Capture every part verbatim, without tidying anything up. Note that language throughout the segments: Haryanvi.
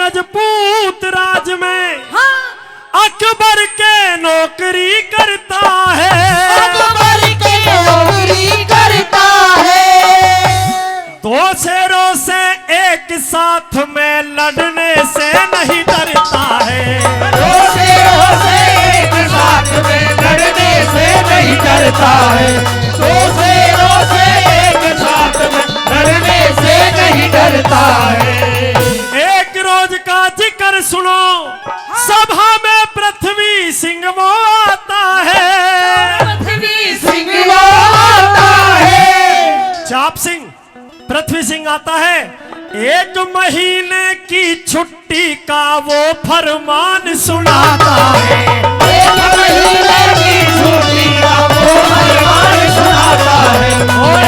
राजपूत राज में हाँ। अकबर के नौकरी करता है। अकबर के नौकरी करता है। दो शेरों से एक साथ में लड़ने से नहीं डरता है। दो शेरों से एक साथ में लड़ने से नहीं डरता है। दो शेरों से एक साथ में लड़ने से नहीं डरता है। एक रोज का जिक्र सुनो, सभा में पृथ्वी सिंह वो आता है। पृथ्वी सिंह वो आता है। चाप सिंह, पृथ्वी सिंह आता है। एक महीने की छुट्टी का वो फरमान सुनाता है। एक महीने की छुट्टी का वो फरमान सुनाता है।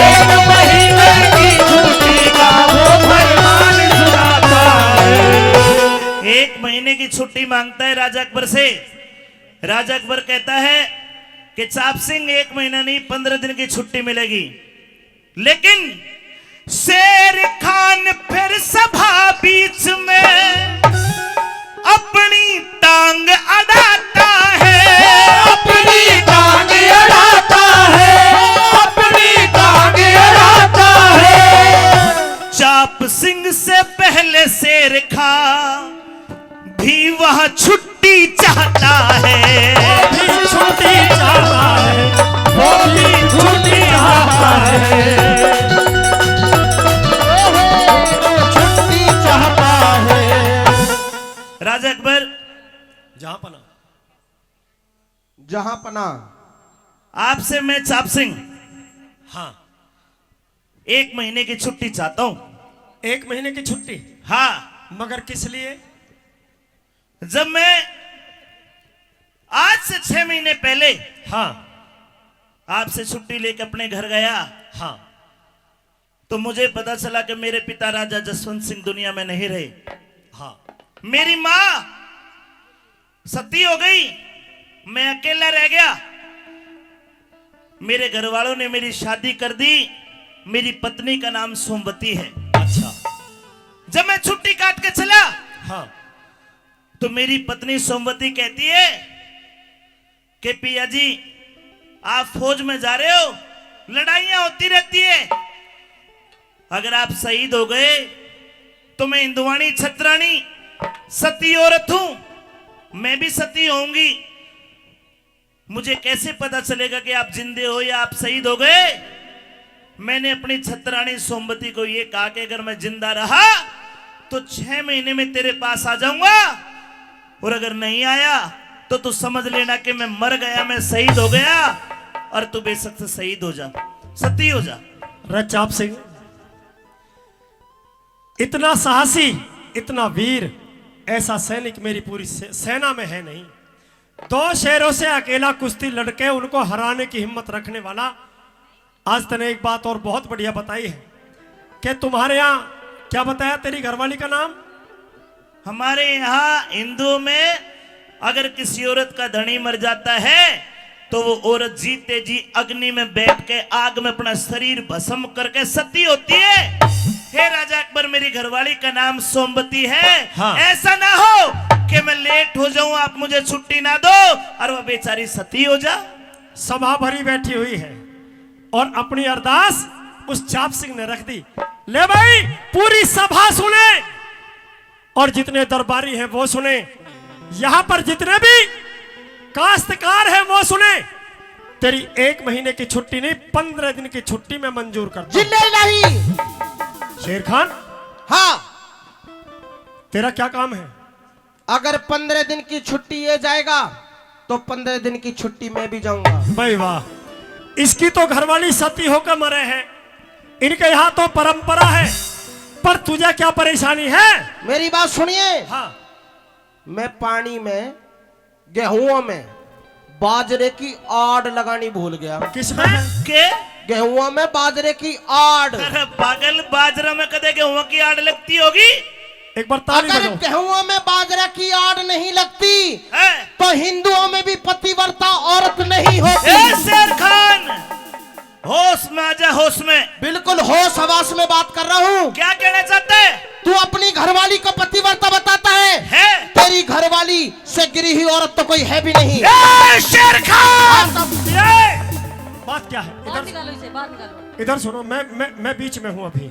एक महीने की छुट्टी का वो फरमान सुनाता है। एक महीने की छुट्टी मांगता है राजा अकबर से। राजा अकबर कहता है कि चाप सिंह, एक महीना नहीं, पंद्रह दिन की छुट्टी मिलेगी, लेकिन शेर खान फिर सभा बीच में अपनी टांग अड़ाता है। अपनी टांग अड़ाता है। अपनी टांग अड़ाता है। चाप सिंह से पहले शेर खान भी वह छुट्टी चाहता है। भी छुट्टी चाहता है, वो भी छुट्टी चाहता है। छुट्टी चाहता है। राजा अकबर, जहां पना जहां पना आपसे मैं चाप सिंह हाँ, एक महीने की छुट्टी चाहता हूँ। एक महीने की छुट्टी। हाँ, मगर किस लिए? जब मैं आज से छह महीने पहले हाँ, आपसे छुट्टी लेके अपने घर गया, हाँ, तो मुझे पता चला कि मेरे पिता राजा जसवंत सिंह दुनिया में नहीं रहे। हाँ, मेरी माँ सती हो गई, मैं अकेला रह गया। मेरे घर वालों ने मेरी शादी कर दी। मेरी पत्नी का नाम सोमवती है। अच्छा, जब मैं छुट्टी काट के चला हाँ, तो मेरी पत्नी सोमवती कहती है कि पिया जी, आप फौज में जा रहे हो, लड़ाइयां होती रहती है, अगर आप शहीद हो गए तो मैं हिंदुवानी छत्राणी सती औरत हूं, मैं भी सती होऊंगी। मुझे कैसे पता चलेगा कि आप जिंदे हो या आप शहीद हो गए? मैंने अपनी छत्राणी सोमवती को यह कहा कि अगर मैं जिंदा रहा तो छह महीने में तेरे पास आ जाऊंगा, और अगर नहीं आया तो तू समझ लेना कि मैं मर गया, मैं शहीद हो गया, और तू बेशक से शहीद हो जा, सती हो जा। रे चाप सिंह, इतना साहसी, इतना वीर, ऐसा सैनिक मेरी पूरी से, सेना में है नहीं। दो शेरों से अकेला कुश्ती लड़के उनको हराने की हिम्मत रखने वाला। आज तने एक बात और बहुत बढ़िया बताई है कि तुम्हारे यहाँ, क्या बताया तेरी घरवाली का नाम? हमारे यहाँ हिंदुओं में अगर किसी औरत का धनी मर जाता है तो वो औरत जीते जी अग्नि में बैठ के आग में अपना शरीर भस्म करके सती होती है। हे राजा अकबर, मेरी घरवाली का नाम सोमवती है। हाँ। ऐसा ना हो कि मैं लेट हो जाऊं, आप मुझे छुट्टी ना दो और वो बेचारी सती हो जा। सभा भरी बैठी हुई है और अपनी अरदास उस चाप सिंह ने रख दी। ले भाई, पूरी सभा सुने और जितने दरबारी हैं वो सुने, यहाँ पर जितने भी काश्तकार हैं वो सुने। तेरी एक महीने की छुट्टी नहीं, पंद्रह दिन की छुट्टी मैं मंजूर करता हूँ। जिले नहीं। शेर खान, हाँ, तेरा क्या काम है? अगर पंद्रह दिन की छुट्टी ये जाएगा तो पंद्रह दिन की छुट्टी मैं भी जाऊंगा। भाई वाह, इसकी तो घरवाली सती होकर मरे हैं, इनके यहाँ तो परंपरा है, पर तुझे क्या परेशानी है? मेरी बात सुनिए, हाँ, मैं पानी में, गेहूं में बाजरे की आड़ लगानी भूल गया। किसमें? के? गेहूं में बाजरे की आड़। अरे पागल, बाजरा में कदे गेहूं की आड़ लगती होगी? एक बार ताली अगर बजाओ। गेहूं में बाजरा की आड़ नहीं लगती है? तो हिंदुओं में भी पतिव्रता औरत नहीं होती। ए शेर खान, होश में आ जा, होश में। बिल्कुल होश हवास में बात कर रहा हूँ। क्या कहना चाहता है? तू अपनी घरवाली को पतिव्रता बताता से गिरी हुई औरत तो कोई है भी नहीं। ए, शेर खान! ये बात क्या है? बाहर इधर, निकालो इसे, बाहर निकालो। इधर सुनो, मैं, मैं, मैं बीच में हूँ अभी।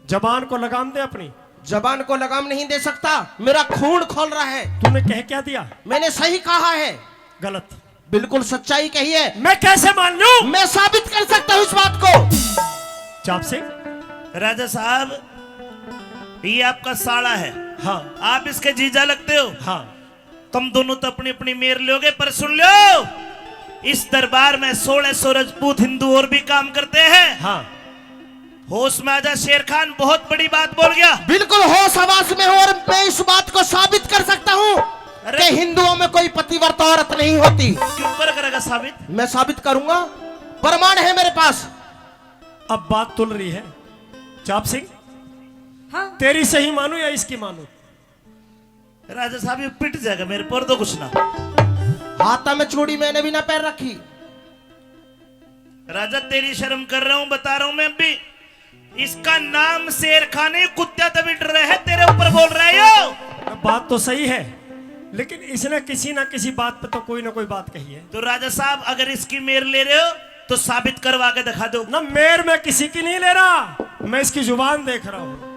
जबान को लगाम दे अपनी। जबान को लगाम नहीं दे सकता, मेरा खून खौल रहा है। तूने कह क्या दिया? मैंने सही कहा है। गलत। बिल्कुल सच्चाई कही है। मैं कैसे मान लूं? मैं साबित कर सकता हूं इस बात को। चाप सिंह। राजा साहब, ये आपका साला है। हाँ। आप इसके जीजा लगते हो। हाँ। तुम दोनों तो अपनी अपनी मेर लोगे, पर सुन लो, इस दरबार में सोलह सौ रजपूत हिंदू और भी काम करते हैं। हाँ। होश में आ जा शेर खान, बहुत बड़ी बात बोल गया। बिल्कुल होश हवास में हूँ और मैं इस बात को साबित कर सकता हूँ अरे। कि हिंदुओं में कोई पतिव्रता औरत नहीं होती। क्यों कर करेगा साबित? मैं साबित करूंगा, प्रमाण है मेरे पास। अब बात तुल रही है। चाप सिंह, हाँ। तेरी सही मानूं या इसकी मानूं? राजा साहब, ये पिट जाएगा मेरे पर, तो कुछ ना। हाथा में चूड़ी मैंने भी ना पहन रखी। राजा, तेरी शर्म कर रहा हूं, बता रहा हूं मैं अभी। इसका नाम शेर खान है, कुत्ता तभी डर रहे हैं, तेरे ऊपर बोल रहा है यो। बात तो सही है, लेकिन इसने किसी ना किसी बात पे तो कोई ना कोई बात कही है। तो राजा साहब, अगर इसकी मेर ले रहे हो तो साबित करवा के दिखा दो। ना, मेर मैं किसी की नहीं ले रहा, मैं इसकी जुबान देख रहा हूँ।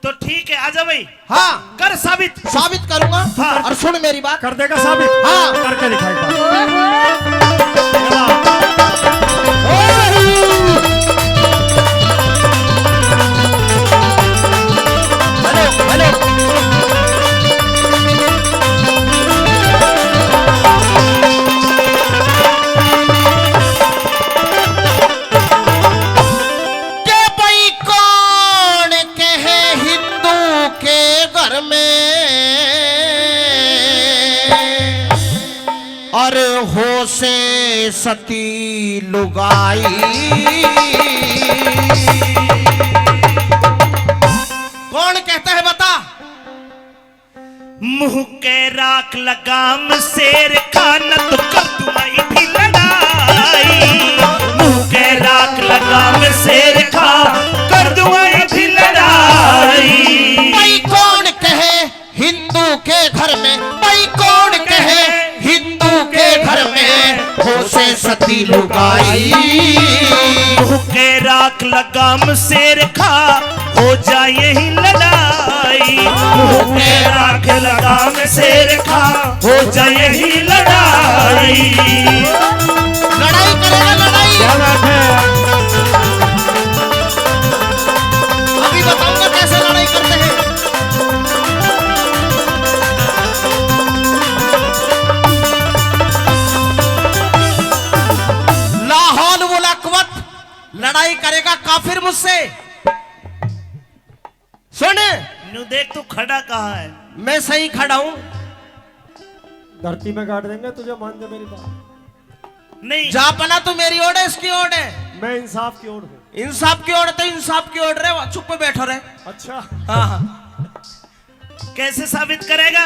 तो ठीक है, आजा भाई। हाँ। कर साबित। साबित करूंगा। हाँ। और सुन मेरी बात। कर देगा साबित? हाँ। करके दिखा एक बार। ओए होए। Hello, hello. के भाई कौन कहे हिंदू के घर में और हो से सती लुगाई। कौन कहता है बता? मुंह के राख लगाम शेर खान तो कर दूंगा इथी लड़ाई। मुंह के राख लगाम शेर खान कर दूंगा इथी लड़ाई। भाई कौन कहे हिंदू के घर में, भाई कौन कहे हिंदू के घर में हो से सती लुगाई। मुंह के राख लगाम शेर खा हो जाए ही लड़ाई। मुंह के राख लगाम शेर खा हो जाए ही लड़ाई। लड़ाई करेगा लड़ाई। क्या बात है? अभी बताऊंगा कैसे लड़ाई करते हैं। लाहौल मुलाकवत लड़ाई करेगा काफिर मुझसे। सुन। न्यू देख, तू खड़ा कहाँ है? मैं सही खड़ा हूँ। धरती में गाड़ देंगे तुझे, मान जा मेरी बात। नहीं। जा पना, तू मेरी ओर है, इसकी ओर है? मैं इंसाफ की ओर हूँ। इंसाफ की ओर तो इंसाफ की ओर रहे, चुप बैठो रहे। अच्छा। हाँ, हाँ। कैसे साबित करेगा?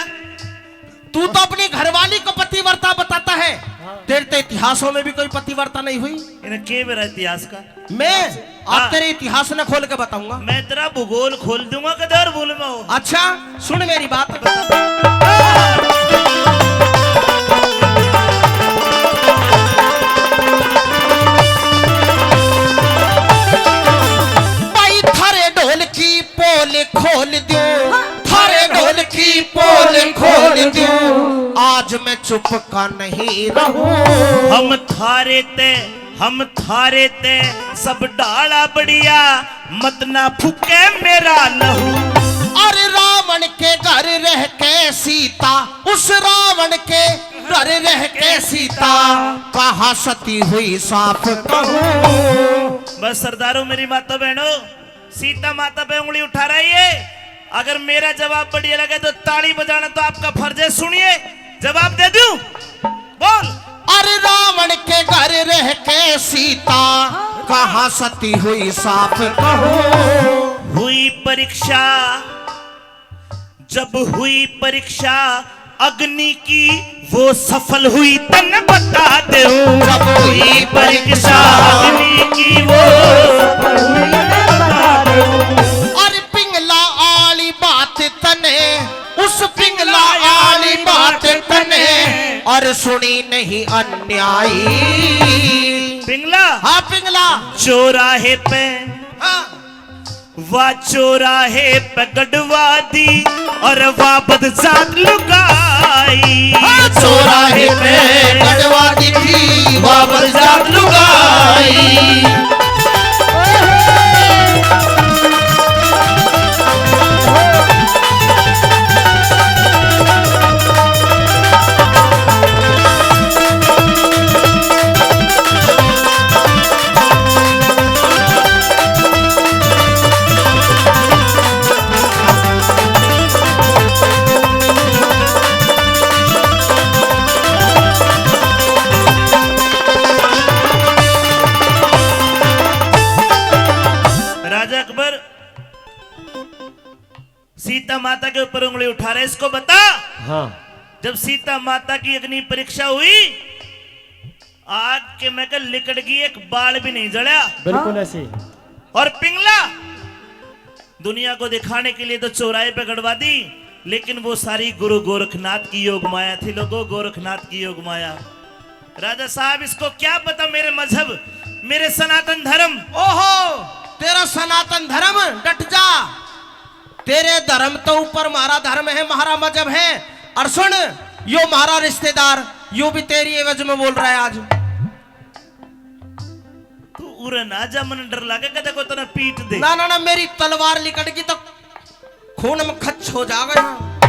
तू तो अपनी घरवाली को पतिव्रता बताता है। हाँ। तेरे तो इतिहासों में भी कोई पतिव्रता नहीं हुई। इन्हें के मेरा इतिहास का? मैं हाँ। आज तेरे इतिहास ने खोल के बताऊंगा। मैं तेरा भूगोल खोल दूंगा, कदर भूल में हो। अच्छा, सुन मेरी बात। बता। भाई थारे ढोल की पोल खोल दूं, थारे ढोल की पोल खोल दूं, आज मैं चुप का नहीं रहूं। हम थारे ते, हम थारे ते सब डाला बढ़िया, मत ना फूके मेरा लहू। अरे रावण के घर रह के सीता, उस रावण के घर रह के सीता, कहाँ सती हुई साफ कहूँ। बस सरदारों, मेरी माता बहनों, सीता माता पे उंगली उठा रही है। अगर मेरा जवाब बढ़िया लगे तो ताली बजाना तो आपका फर्ज है। सुनिए, जवाब दे दूं? बोल। अरे रावण के घर रह के सीता, कहाँ सती हुई साफ कहूँ। हुई परीक्षा, जब हुई परीक्षा अग्नि की, वो सफल हुई तन बता दूं। जब हुई परीक्षा अग्नि की, वो सफल हुई तन बता दूं। अरे पिंगला आली बात तने, उस पिंगला आली बात ने और सुनी नहीं अन्यायी। पिंगला। हाँ पिंगला। चौराहे पे। हाँ। वा चौराहे पे गड़वा दी और वा बदजात लुगाई। हाँ, चौराहे पे गड़वा दी थी वा बदजात लुगाई। राजा अकबर सीता माता के ऊपर उंगली उठा रहे, इसको बता। हाँ। जब सीता माता की अग्नि परीक्षा हुई, आग के में के लिकड़ गई, एक बाल भी नहीं जलया। बिल्कुल हाँ। ऐसे ही। और पिंगला दुनिया को दिखाने के लिए तो चौराहे पे गड़वा दी, लेकिन वो सारी गुरु गोरखनाथ की योग माया थी लोगों, गोरखनाथ की योग माया। राजा साहब, इसको क्या पता मेरे मजहब, मेरे सनातन धर्म। ओहो, तेरा सनातन धर्म, डट जा। तेरे धर्म तो ऊपर म्हारा धर्म है, म्हारा मजहब है। और सुन, यो म्हारा रिश्तेदार, यो भी तेरी एवज में बोल रहा है आज। तू उरे ना जा, मने डर लागे कदे कोई तने पीट दे। ना, ना, ना, मेरी तलवार लिकड़ गई तो खून में खच्च हो जाएगा यहाँ।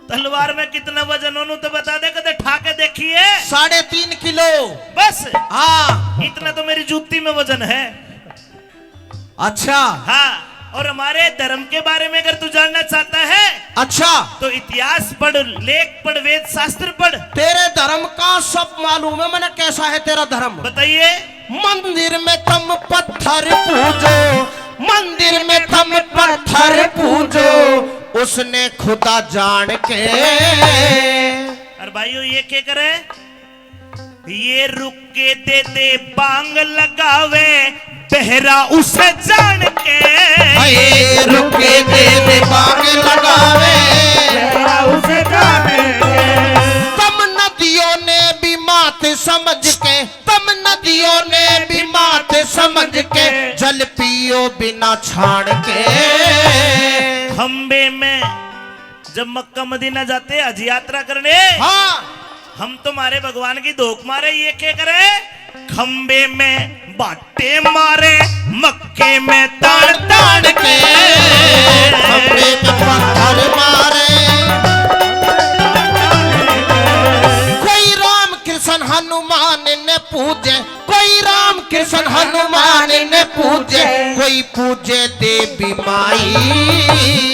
तलवार में कितना वजन हो, नू तो बता दे, कदे ठा के देखिए। साढ़े तीन किलो। बस? हाँ। इतना तो मेरी जूती में वजन है। अच्छा। हाँ, और हमारे धर्म के बारे में अगर तू जानना चाहता है, अच्छा। तो इतिहास पढ़, लेख पढ़, वेद शास्त्र पढ़। तेरे धर्म का सब मालूम है मने, कैसा है तेरा धर्म। बताइए। मंदिर में तुम पत्थर पूजो, मंदिर में तुम पत्थर पूजो, उसने खुदा जान के। अरे भाइयों, ये क्या करे? ये रुक के दे दे बांग लगावे, बहरा उसे जान के। हाय, रुक के दे दे बांग लगावे, बहरा उसे जान के। तुम नदियों ने भी मात समझ के, तुम नदियों ने भी मात समझ के, जल पियो बिना छान के। खंबे में जब मक्का मदीना जाते हज यात्रा करने, हाँ। हम तुम्हारे भगवान की धोख मारे, ये क्या करे? खंबे में बाटे मारे, मक्के में ताड़ ताड़ के। खंबे में पत्थर मारे। कोई राम कृष्ण हनुमान ने पूजे, कोई राम कृष्ण हनुमान ने पूजे, कोई पूजे देवी माई।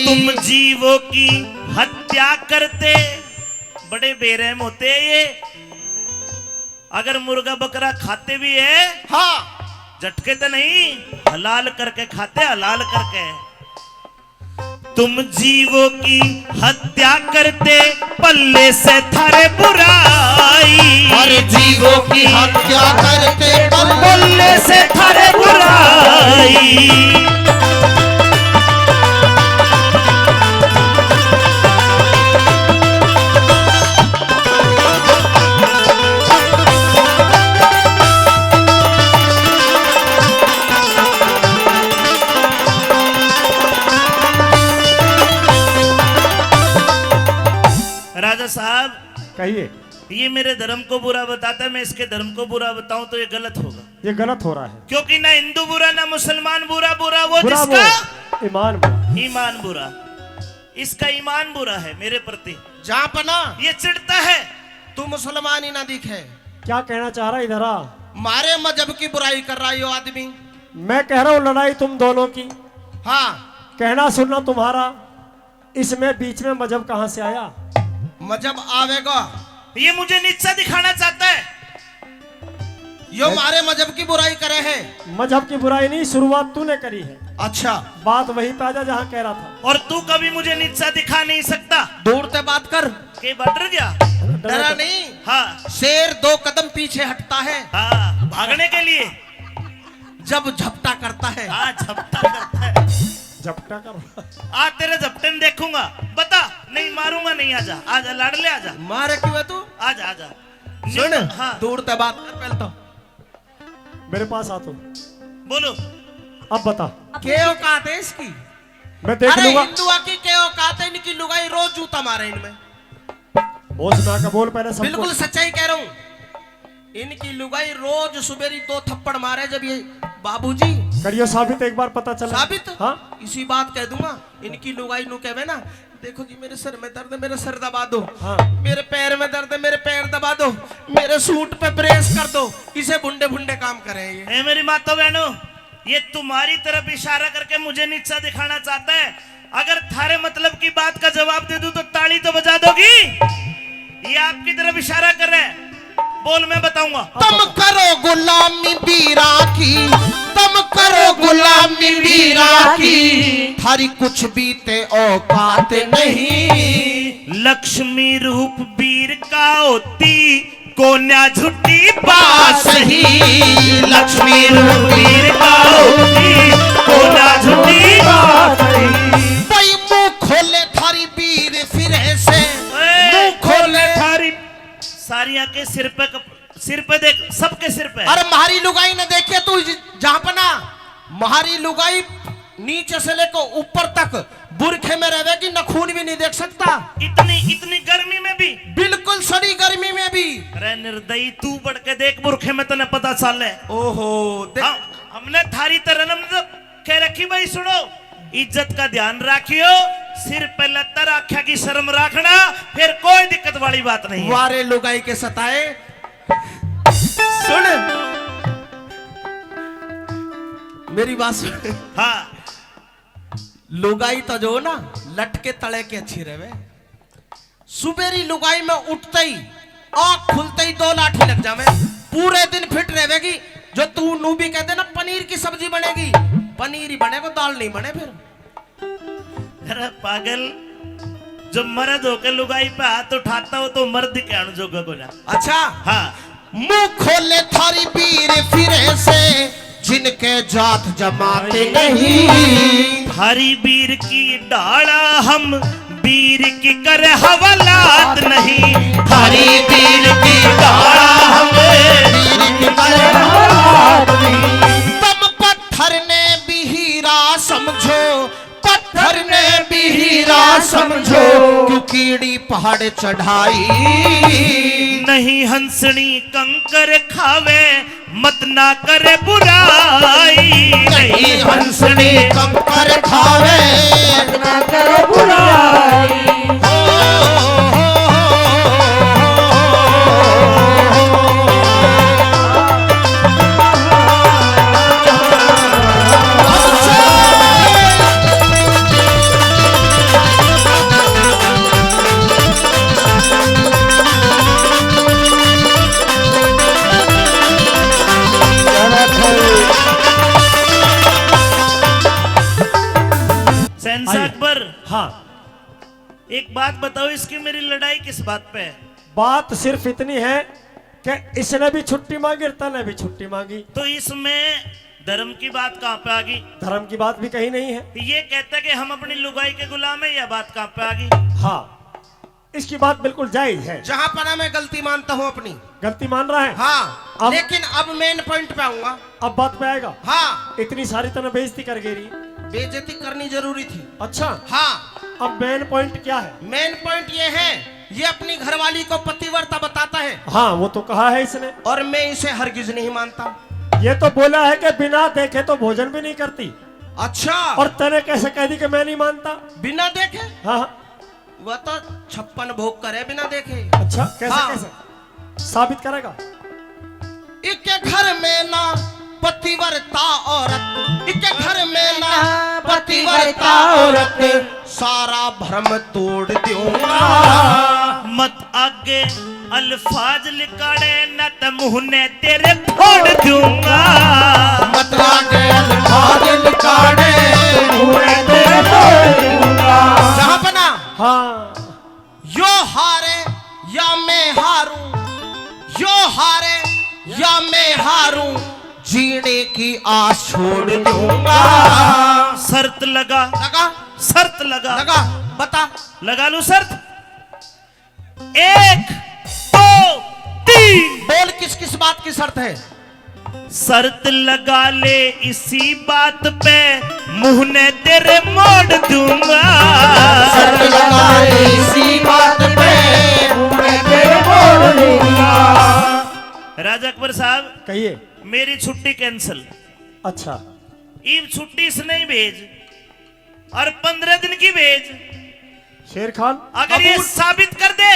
तुम जीवों की हत्या करते, बड़े बेरहम होते हैं ये। अगर मुर्गा बकरा खाते भी है, हाँ। झटके तो नहीं, हलाल करके खाते, हलाल करके। तुम जीवों की हत्या करते, पल्ले से थारे बुराई। अरे जीवों की हत्या करते, पल्ले से थारे बुराई। राजा साहब, कहिए। ये मेरे धर्म को बुरा बताता है, मैं इसके धर्म को बुरा बताऊं तो ये गलत होगा। ये गलत हो रहा है। क्योंकि ना हिंदू बुरा, ना मुसलमान बुरा, बुरा वो बुरा जिसका वो ईमान बुरा। ईमान बुरा। इसका ईमान बुरा है मेरे प्रति। जहाँ पर ना ये चिढ़ता है। तू मुसलमान ही ना दिखे। क्या कहना चाह रहा है इधर आ? मारे मजहब की बुराई कर रहा है यो आदमी। मैं कह रहा हूँ लड़ाई तुम दोनों की। हाँ। कहना सुनना तुम्हारा, इसमें बीच में मजहब कहाँ से आया? मजहब आवेगा। ये मुझे नीचा दिखाना चाहता है। यो मारे मजहब की बुराई करे है। मजहब की बुराई नहीं, शुरुआत तूने करी है। अच्छा। बात वहीं पे आ जा जहाँ कह रहा था। और तू कभी मुझे नीचा दिखा नहीं सकता। दूर से बात कर। के डर गया? डरा नहीं। हाँ। शेर दो कदम पीछे हटता है। हाँ, भागने के लिए। जब झपटा करता है। हाँ, झपटा करता है। झपटा कर। आज तेरे झपटे में देखूंगा। बता, नहीं, मारूंगा नहीं, आजा, आजा, लाडले, आजा। मारे क्यों है तू? आजा, आजा। सुन, हाँ। दूर ते बात कर पहले तो। मेरे पास आ तू। बोलो। अब बता। के औकात है इसकी? मैं देख अरे लूंगा। हिंदुआ की के औकात है, इनकी लुगाई रोज जूता मारे इनमें। होश में आके बोल पहले सबको। बिल्कुल सच्चाई कह रहा हूँ। इनकी लुगाई रोज सुबेरी दो थप्पड़ मारे जब ये बाबूजी। करियो साबित एक बार पता चला। साबित? हाँ। इसी बात कह दूंगा। इनकी लुगाई नू कहवे ना, देखो जी मेरे सर में दर्द है, मेरा सर दबा दो। हाँ। मेरे पैर में दर्द है, मेरे पैर दबा दो। मेरे सूट पे प्रेस कर दो। इसे भुंडे भुंडे काम करे ये। ए मेरी मातो बहनों, ये तुम्हारी तरफ इशारा करके मुझे नीचा दिखाना चाहता है। अगर थारे मतलब की बात का जवाब दे दूं तो ताली तो बजा दोगी? ये आपकी तरफ इशारा कर रहा है। बोल, मैं बताऊंगा। तम करो गुलामी बीरा की, तम करो गुलामी बीरा की, थारी कुछ भी ते औकात नहीं। लक्ष्मी रूप बीर का होती, कोन्या झुट्टी पास ही, लक्ष्मी रूप बीर का होती, कोन्या झुट्टी पास ही। भाई मुंह खोले थारी बीर फिरे से, ओए, मुंह खोले थारी। सारियां के सिर पे कप-, सिर पे देख, सबके सिर पे। अरे म्हारी लुगाई ने देखे तू ज-, जहां पे ना म्हारी लुगाई नीचे से लेकर ऊपर तक बुरखे में रहेगी, नखून भी नहीं देख सकता। इतनी, इतनी गर्मी में भी? बिल्कुल सड़ी गर्मी में भी। अरे निर्दयी, तू बढ़ के देख बुरखे में, तने पता चले। ओहो, देख। हम, हमने थारी तरह न-, कह रखी भाई, सुनो, इज्जत का ध्यान रखियो, सिर पे लत्तर, आख्या की शर्म रखना, फिर कोई दिक्कत वाली बात नहीं है। वारे लुगाई के सताए। सुन, मेरी बात सुन। हाँ। लुगाई तो जो ना लटके तले के अच्छी रहे। सुबेरी लुगाई में उठते ही, आँख खुलते ही दो लाठी लग जावे। पूरे दिन फिट रहेगी। जो तू नू भी कहते ना पनीर की सब्जी बनेगी, पनीर ही बनेगा, दाल नहीं बने फिर। अरे पागल, जो मर्द होके लुगाई पे हाथ उठाता हो तो मर्द कहण जोगा को ना। अच्छा। हाँ। मुंह खोले थारी बीर फिरे से, जिनके जात जमात नहीं। थारी बीर की डाला हम, बीर की कर हवालात नहीं। थारी बीर की डाला हम, बीर की कर हवालात नहीं। तम पत्थर ने भी हीरा समझो, पत्थर ने भी हीरा समझो, क्यों कीड़ी पहाड़ चढ़ाई। नहीं हंसनी कंकर खावे, मत ना करे बुराई। नहीं हंसनी कंकर खावे, मत ना करे बुराई। शहंशाह आइए। अकबर, हाँ। एक बात बताओ, इसकी मेरी लड़ाई किस बात पे है? बात सिर्फ इतनी है कि इसने भी छुट्टी मांगी और तने भी छुट्टी मांगी। तो इसमें धर्म की बात कहाँ पे आ गई? धर्म की बात भी कहीं नहीं है। ये कहता कि हम अपनी लुगाई के गुलाम हैं, यह बात कहाँ पे आ गई? हाँ, इसकी बात बिल्कुल जायज है। जहां पना मैं गलती मानता हूं अपनी। गलती मान रहा है? हाँ, अब लेकिन अब मेन पॉइंट पे आऊंगा। अब बात पे आएगा? हाँ। इतनी सारी तने बेइज्जती कर गई रही। बेइज्जती करनी जरूरी थी। अच्छा। हाँ। अब मेन पॉइंट क्या है? मेन पॉइंट ये है, ये अपनी घरवाली को पतिव्रता बताता है। हाँ, वो तो कहा है इसने। और मैं इसे हरगिज नहीं मानता। ये तो बोला है कि बिना देखे तो भोजन भी नहीं करती। अच्छा। और तने कैसे कह दी कि मैं नहीं मानता? बिना देखे? हाँ, हाँ। वह तो छप्पन भोग करे बिना देखे। अच्छा, कैसे, हाँ। कैसे? साबित करेगा? इके घर में ना पतिव्रता औरत, इके घर में ना पतिव्रता औरत, सारा भरम तोड़ दूंगा। मत आगे अल्फाज लिकाड़े, ना त मुंह ने तेरे फोड़ दूंगा। मत आगे अल्फाज लिकाड़े, मुंह ने तेरे फोड़ दूंगा। जहां पे ना हाँ। यो हारे या मैं हारूं, यो हारे या मैं हारूं, जीने की आस छोड़ दूंगा। शर्त लगा। लगा। शर्त लगा। लगा। बता। लगा लूं शर्त? एक, दो, तीन। बोल, किस किस बात की शर्त है? शर्त लगा ले इसी बात पे, मुंह ने तेरे मोड़ दूंगा। शर्त लगा ले इसी बात पे, मुंह ने तेरे मोड़ दूंगा। राजा अकबर साहब, कहिए। मेरी छुट्टी cancel। अच्छा। ईब छुट्टी इसने ही भेज, और पंद्रह दिन की भेज। शेर खान, अगर ये कबूल। साबित कर दे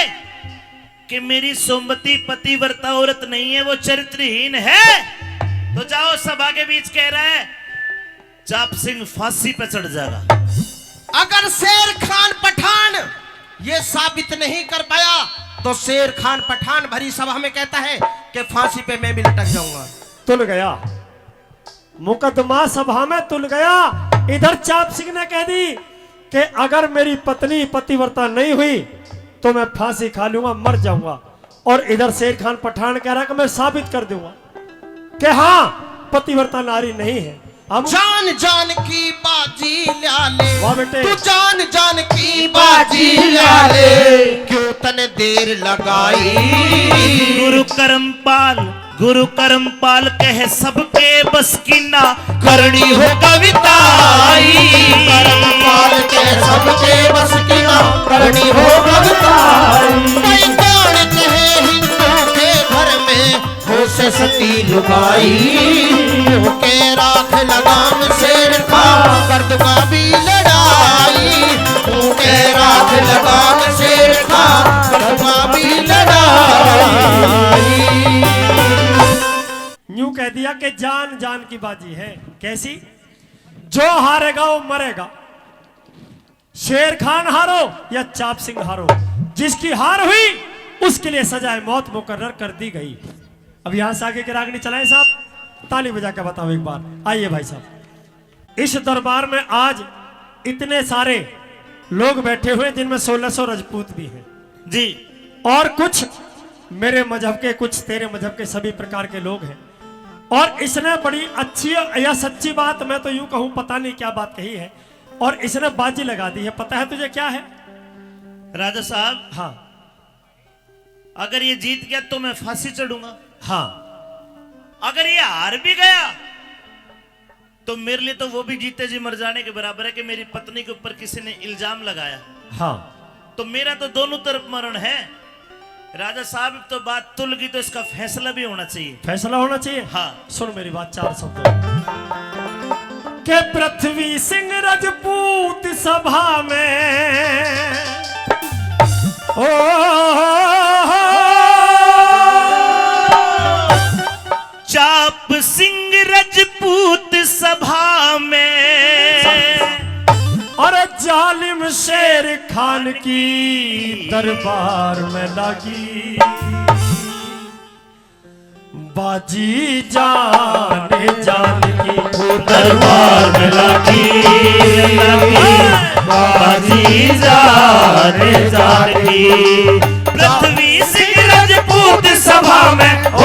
कि मेरी सोमवती पतिव्रता औरत नहीं है, वो चरित्रहीन है, तो जाओ, सभा के बीच कह रहा है, चाप सिंह फांसी पे चढ़ जाएगा। अगर शेर खान पठान ये साबित नहीं कर पाया, तो शेर खान पठान भरी सभा में कहता है कि फांसी पे मैं भी लटक जाऊंगा। तुल गया। मुकदमा सभा में तुल गया। इधर चाप सिंह ने कह दी कि अगर मेरी पत्नी पतिव्रता नहीं हुई तो मैं फांसी खा लूंगा, मर जाऊंगा। और इधर शेर खान पठान कह रहा कि मैं साबित कर दूंगा कि हाँ, पतिव्रता नारी नहीं है। हम जान जान की बाजी ला ले। वाह बेटे। तू जान जान की बाजी ला ले, क्यों तने देर लगाई। गुरु करमपाल, गुरु करमपाल कह सबके बस की ना, करनी हो कविताई। करमपाल कह सबके बस की ना, करनी हो कविताई। भाई कौन कहे हिंदू के घर में हो सस्ती लुगाई। के राख लगाम शेर खा, कर दूंगा भी लड़ाई। के राख लगाम शेर खा, कर दूंगा भी लड़ाई। यूं कह दिया कि जान जान की बाजी है। कैसी? जो हारेगा वो मरेगा। शेर खान हारो या चाप सिंह हारो, जिसकी हार हुई उसके लिए सजाए मौत मुकर्रर कर दी गई। अब यहां से आगे की रागनी चलाएं साहब, ताली बजा के बताओ एक बार। आइए भाई साहब, इस दरबार में आज इतने सारे लोग बैठे हुए हैं जिनमें सोलह सौ रजपूत भी हैं जी, और कुछ मेरे मजहब के, कुछ तेरे मजहब के, सभी प्रकार के लोग हैं। और इसने बड़ी अच्छी या सच्ची बात, मैं तो यूं कहूं, पता नहीं क्या बात कही है, और इसने बाजी लगा दी है। पता है तुझे क्या है? राजा साहब, हाँ। अगर ये जीत गया तो मैं फांसी चढ़ूंगा। हाँ। अगर ये हार भी गया तो मेरे लिए तो वो भी जीते जी मर जाने के बराबर है कि मेरी पत्नी के ऊपर किसी ने इल्जाम लगाया। हाँ। तो मेरा तो दोनों तरफ मरण है। राजा साहब, तो बात तुल गई, तो इसका फैसला भी होना चाहिए। फैसला होना चाहिए? हाँ। सुन मेरी बात, चार शब्द। के पृथ्वी सिंह रजपूत सभा में, ओ, चाप सिंह रजपूत सभा में, और जालिम शेर खान की दरबार में लागी बाजी जान जान की। वो दरबार में लागी बाजी जान जान की। पृथ्वी सिंह रजपूत सभा में, ओ,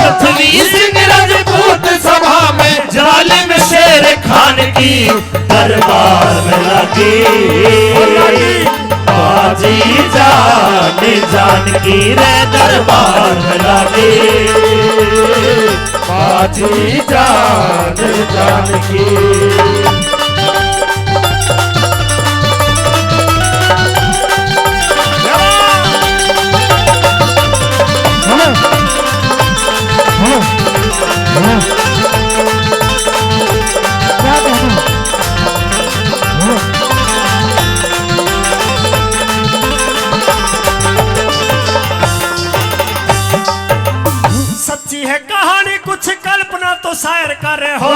पृथ्वी सिंह रजपूत सभा में जालिम शेर खान की दरबार में लागी बाजी जान जान की रे, दरबार में लागी बाजी जान जान की। सच्ची है कहानी कुछ कल्पना तो शायर करे हो।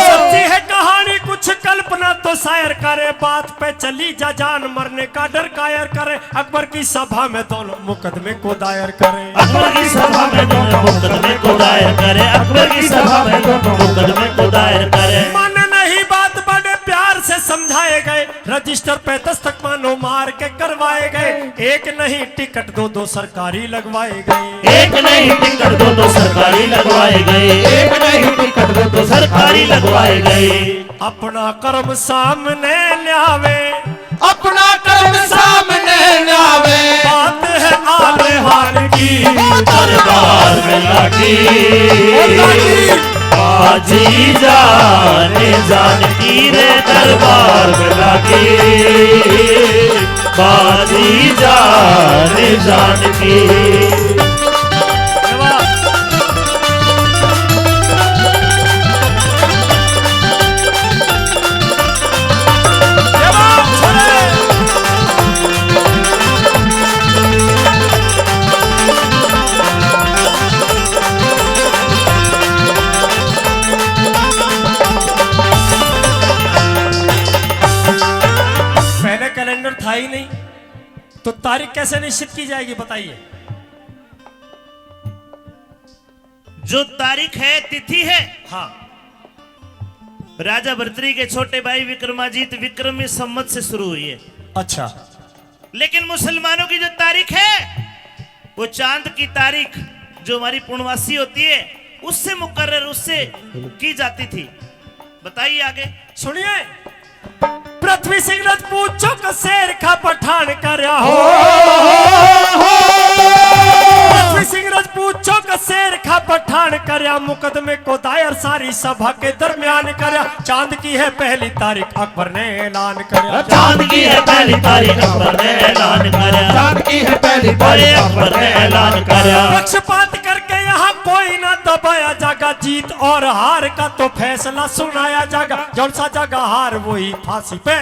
सच्ची है कहानी कुछ कल्पना तो शायर करे। बात पे चली जा जान, मरने का डर कायर करे। अकबर की सभा में दोनों मुकदमे को दायर करे। अकबर की सभा में दोनों मुकदमे को दायर करे। अकबर की सभा में दोनों मुकदमे को दायर करे। मन नहीं बात बड़े प्यार से समझाए गए। रजिस्टर पे दस्तक मानो मार के करवाए गए। एक नहीं टिकट दो दो सरकारी लगवाए गए। एक नहीं टिकट दो दो सरकारी लगवाए गए। एक नहीं टिकट दो दो सरकारी लगवाए गए। अपना कर्म सामने ल्यावे। अपना कर्म सामने ल्यावे। बात है आन बान की। दरबार में लागी। ओ लागी। बाजी जान जान की रे दरबार में लागी। बाजी जान जान की। पहले कैलेंडर था ही नहीं, तो तारीख कैसे निश्चित की जाएगी, बताइए। जो तारीख है, तिथि है, हाँ। राजा भर्तृहरि के छोटे भाई विक्रमाजीत विक्रमी संवत से शुरू हुई है। अच्छा। लेकिन मुसलमानों की जो तारीख है, वो चांद की तारीख, जो हमारी पूर्णमासी होती है, उससे मुकर्रर, उससे की जाती थी। बताइए आगे। सुनिए, पृथ्वी सिंह रजपूत चौक शेर खा पठान करया हो। पृथ्वी सिंह रजपूत चौक शेर खा पठान करया, मुकदमे को दायर सारी सभा के दरमियान करया। चांद की है पहली तारीख अकबर ने ऐलान करया। चांद की है पहली तारीख अकबर ने ऐलान करया। चांद की है पहली तारीख अकबर ने ऐलान करया। पक्षपात करके यहाँ कोई ना दबाया जागा, जीत और हार का तो फैसला सुनाया जागा। जौन सा जागा हार वही फांसी पे।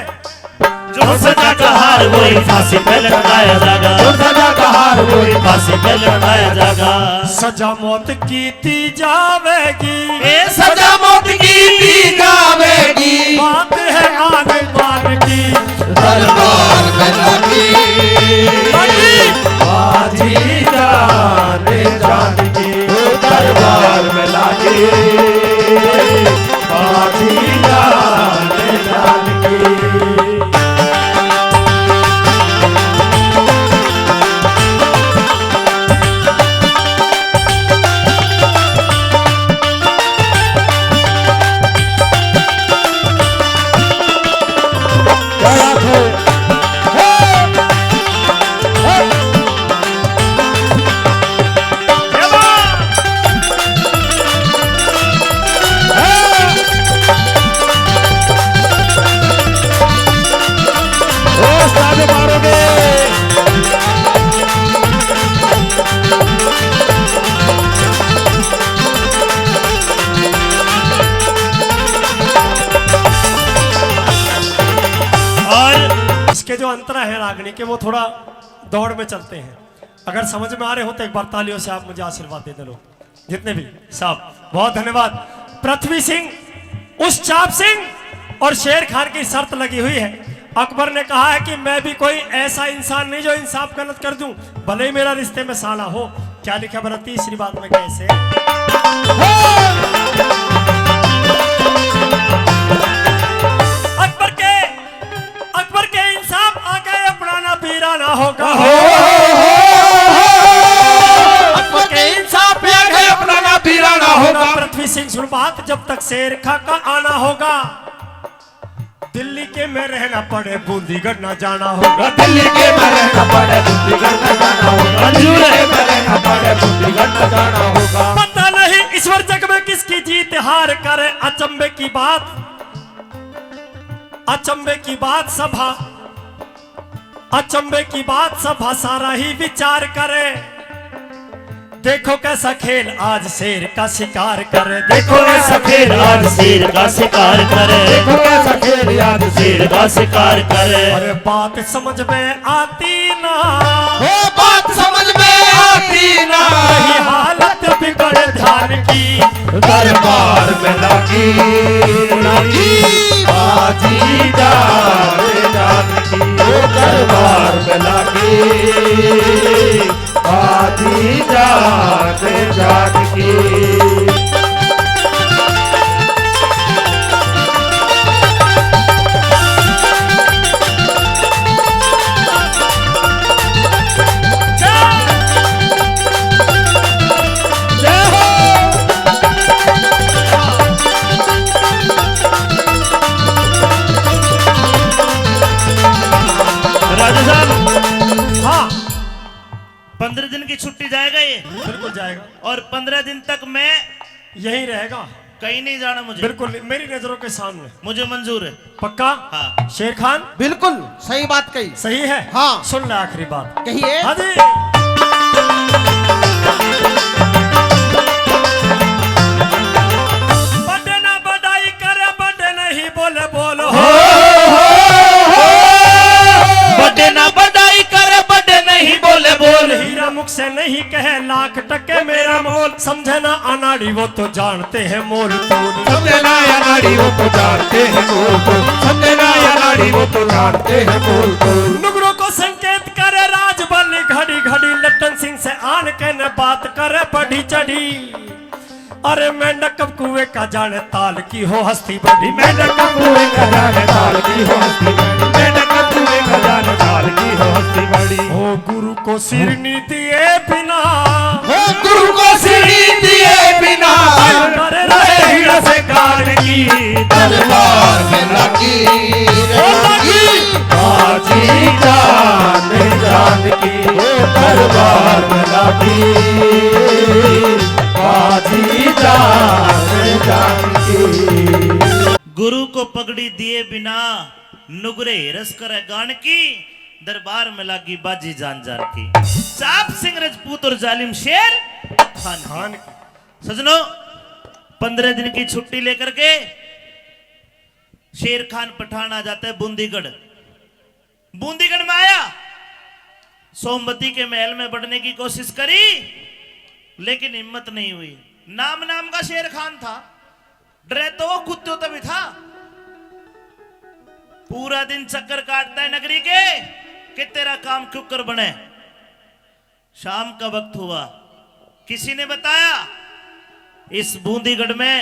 जौन सा जागा हार वही फांसी पे लटकाया जागा। जौन सा जागा हार वही फांसी पे लटकाया जागा। सजा मौत की दी जावेगी। ए सजा मौत की दी जावेगी। बात है आन बान की। दरबार में लागी। लागी। बाजी जान जान की। दरबार में लागी। बाजी जान जान की। और इसके जो अंतरा है रागनी के, वो थोड़ा दौड़ में चलते हैं। अगर समझ में आ रहे हो तो एक बार तालियों से आप मुझे आशीर्वाद दे दे लोग, जितने भी। साहब, बहुत धन्यवाद। पृथ्वी सिंह, उस चाप सिंह और शेर खान की शर्त लगी हुई है। अकबर ने कहा है कि मैं भी कोई ऐसा इंसान नहीं जो इंसाफ गलत कर दूं, भले ही मेरा रिश्ते में साला हो। क्या लिखा भला तीसरी बात में कैसे? अकबर के, अकबर के इंसाफ आगे अपना ना पीरा ना होगा। अकबर के इंसाफ आगे अपना ना पीरा ना होगा। पृथ्वी सिंह सुन बात, जब तक शेर खा का आना होगा। दिल्ली के में रहना पड़े, बूंदीगढ़ ना जाना होगा। दिल्ली के में रहना पड़े, बूंदीगढ़ ना जाना होगा। मंजूर है। दिल्ली के में रहना पड़े, बूंदीगढ़ ना जाना होगा। पता नहीं ईश्वर जग में किसकी जीत हार करे। अचंभे की बात, अचंभे की बात सभा, अचंभे की बात सभा सारा ही विचार करे। देखो कैसा खेल आज शेर का शिकार करे। देखो कैसा खेल आज शेर का शिकार करे। देखो कैसा खेल आज शेर का शिकार करे। अरे बात समझ में आती ना। हो बात समझ में आती ना। यही हालत बिगड़ ध्यान की। दरबार में लागी, लागी बाजी जान जान की। ओ दरबार में लागी, बाजी जान जान की। पंद्रह दिन की छुट्टी जाएगा ये। बिल्कुल जाएगा। और पंद्रह दिन तक मैं यहीं रहेगा। कहीं नहीं जाना मुझे। बिल्कुल नहीं, मेरी नजरों के सामने। मुझे मंजूर है। पक्का? हाँ। शेर खान? बिल्कुल सही बात कही। सही है? हाँ। सुन ले आखिरी बात। कहिए। हाँ जी। बड़े ना बड़ाई करे, बड़े नहीं बोले बोल। हो, हो, हो। बड़े ना बड़ाई करे, बड़े नहीं बोले बोल। हीरा मुख से नहीं कहे लाख टके मेरा मोल। समझे ना अनाड़ी वो तो जानते हैं मोल तोल। समझे ना अनाड़ी वो तो जानते हैं मोल तोल। समझे ना अनाड़ी वो तो जानते हैं मोल तोल। नुगरों को संकेत करे राजबली घड़ी घड़ी। लट्टन सिंह से आन के न बात करे बढ़ी चढ़ी। अरे मेंढक कुएं का जाने ताल की हो हस्ती बड़ी। मेंढक कुएं का जाने ताल की हो हस्ती बड़ी। मेंढक कुएं का जाने ताल की हो हस्ती बड़ी। ओ गुरु को सिर नी दिए बिना। हो गुरु को सिर नी दिए बिना। कर रहे रहे हीरा से कान की। दरबार में लगी रे ओ लगी। लगी। बाजी जान जान की। ओ दरबार में लगी। बाजी जान जान की। गुरु को पगड़ी दिए बिना नुगरे रस करे गान की। दरबार में लागी बाजी जान जान की। चाप सिंह रजपूत और जालिम शेर खान की। खान की। सजनों, पंद्रह दिन की छुट्टी लेकर के शेर खान पठान आ जाता है बूंदीगढ़। बूंदीगढ़ में आया, सोमवती के महल में बढ़ने की कोशिश करी, लेकिन हिम्मत नहीं हुई। नाम नाम का शेर खान था, डरे तो वो कुत्तों तभी था। पूरा दिन चक्कर काटता है नगरी के कि तेरा काम क्यों कर बने। शाम का वक्त हुआ, किसी ने बताया, इस बूंदीगढ़ में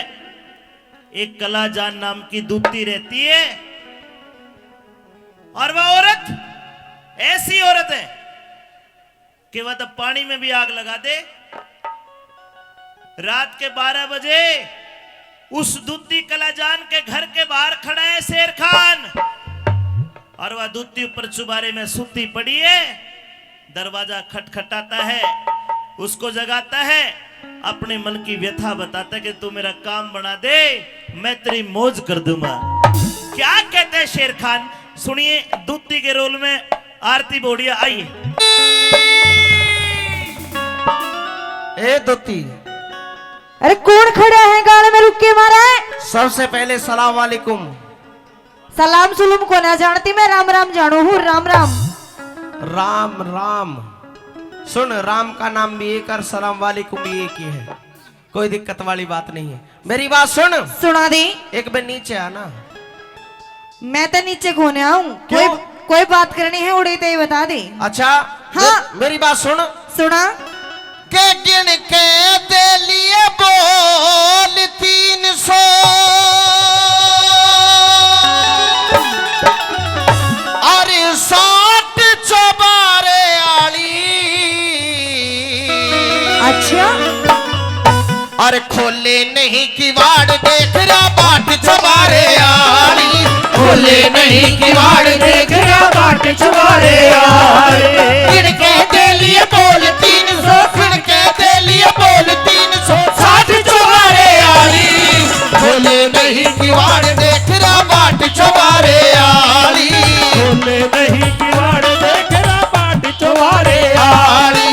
एक कलाजान नाम की दूती रहती है, और वह औरत ऐसी औरत है कि वह तो पानी में भी आग लगा दे। रात के बारह बजे उस दूती कलाजान के घर के बाहर खड़ा है शेर खान, और वह दूती ऊपर चुबारे में सूती पड़ी है। दरवाजा खटखटाता है, उसको जगाता है, अपने मन की व्यथा बताता है कि तू मेरा काम बना दे, मैं तेरी मौज कर दूंगा। क्या कहते हैं शेर खान, सुनिए। दूती के रोल में आरती बोड़िया, आइए। ए दूती। अरे कौन खड़ा है गाल में रुक के मारा है? सबसे पहले सलाम वालेकुम। सलाम सुलूम को ना जानती मैं, राम राम जानू हूँ, राम राम। राम राम। सुन, राम का नाम भी एक और सलाम वालेकुम भी एक ही है, कोई दिक्कत वाली बात नहीं है। मेरी बात सुन। सुना दे। एक बार नीचे आना। मैं तो नीचे कोने आऊं। क्यों? कोई, कोई बात करनी है उड़े ते ही बता दे। अच्छा। हाँ। मे-, मेरी बात सुन। सुना। के गिण के दे लिए बोल तीन सौ, अरे साठ चौबारे आली। अच्छा। अरे खोले नहीं किवाड़ देख रहा बाट चौबारे आली, खोले नहीं किवाड़ देख रहा बाट चौबारे आली। गिण के दे लिए बोल तीन सौ, गिण के दे लिए बोल तीन सौ साठ चौबारे आली। खोले नहीं किवाड़ देख रहा बाट चौबारे आली, खोले नहीं किवाड़ देख रहा बाट चौबारे आली।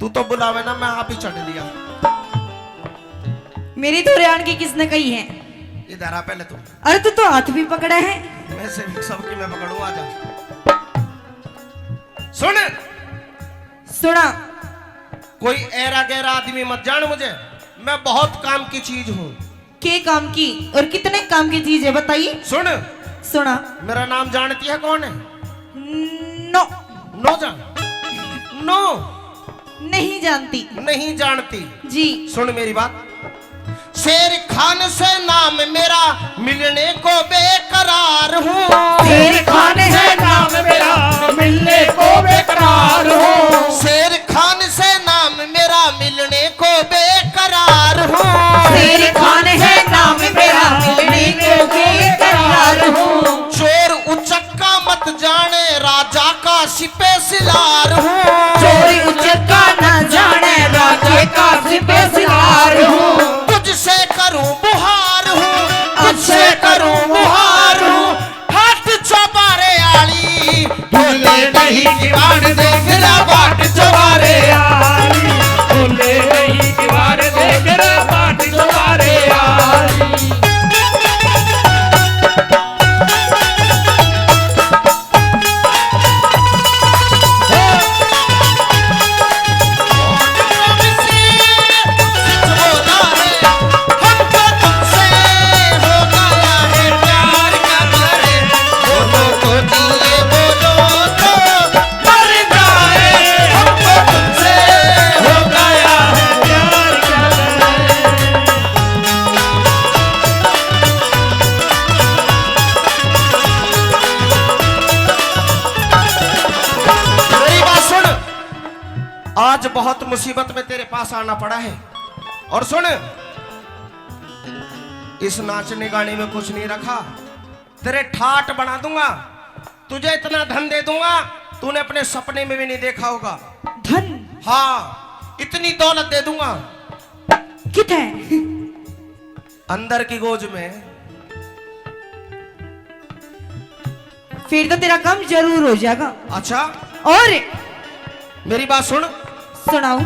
तू तो बुलावे ना, मैं आप ही चढ़ लिया। मेरी तो हरियाणा की किसने कही है? इधर आ पहले तू। अरे, तू तो हाथ भी पकड़ा है। मैं से भी सबकी मैं पकड़ू, आ जा। सुन। सुना। कोई ऐरा गैरा आदमी मत जान मुझे, मैं बहुत काम की चीज हूँ। के काम की और कितने काम की चीज है, बताइए। सुन। सुना। मेरा नाम जानती है कौन है? नो। नो जान। नो। नहीं जानती। नहीं जानती। जी। सुन मेरी बात। शेर खान से नाम मेरा, मिलने को बेकरार हूँ। शेर खान है नाम मेरा, मिलने को बेकरार हूँ। शेर खान से नाम मेरा, मिलने को बेकरार हूँ। शेर खान है नाम मेरा, मिलने को बेकरार हूँ। चोर उचक्का मत जाने, राजा का सिपहसालार हूँ। चोर उचक्का न जाने, राजा का सिपहसालार हूँ। तुझसे करूँ बुहार हूँ, तुझसे करूँ बुहार हूँ। ठाठ चौबारे आली, बोले नहीं किवाड़ देख रहा बाट चौबारे आली। बोले नहीं किवाड़ देख रहा बाट चौबारे आली। मेरी बात सुन, आज बहुत मुसीबत में तेरे पास आना पड़ा है। और सुन, इस नाचने गाने में कुछ नहीं रखा, तेरे ठाट बना दूंगा, तुझे इतना धन दे दूंगा, तूने अपने सपने में भी नहीं देखा होगा। धन? हाँ, इतनी दौलत दे दूंगा। कित है? अंदर की गोज में। फिर तो तेरा काम जरूर हो जाएगा। अच्छा? और? मेरी बात सुन। सुनाओ।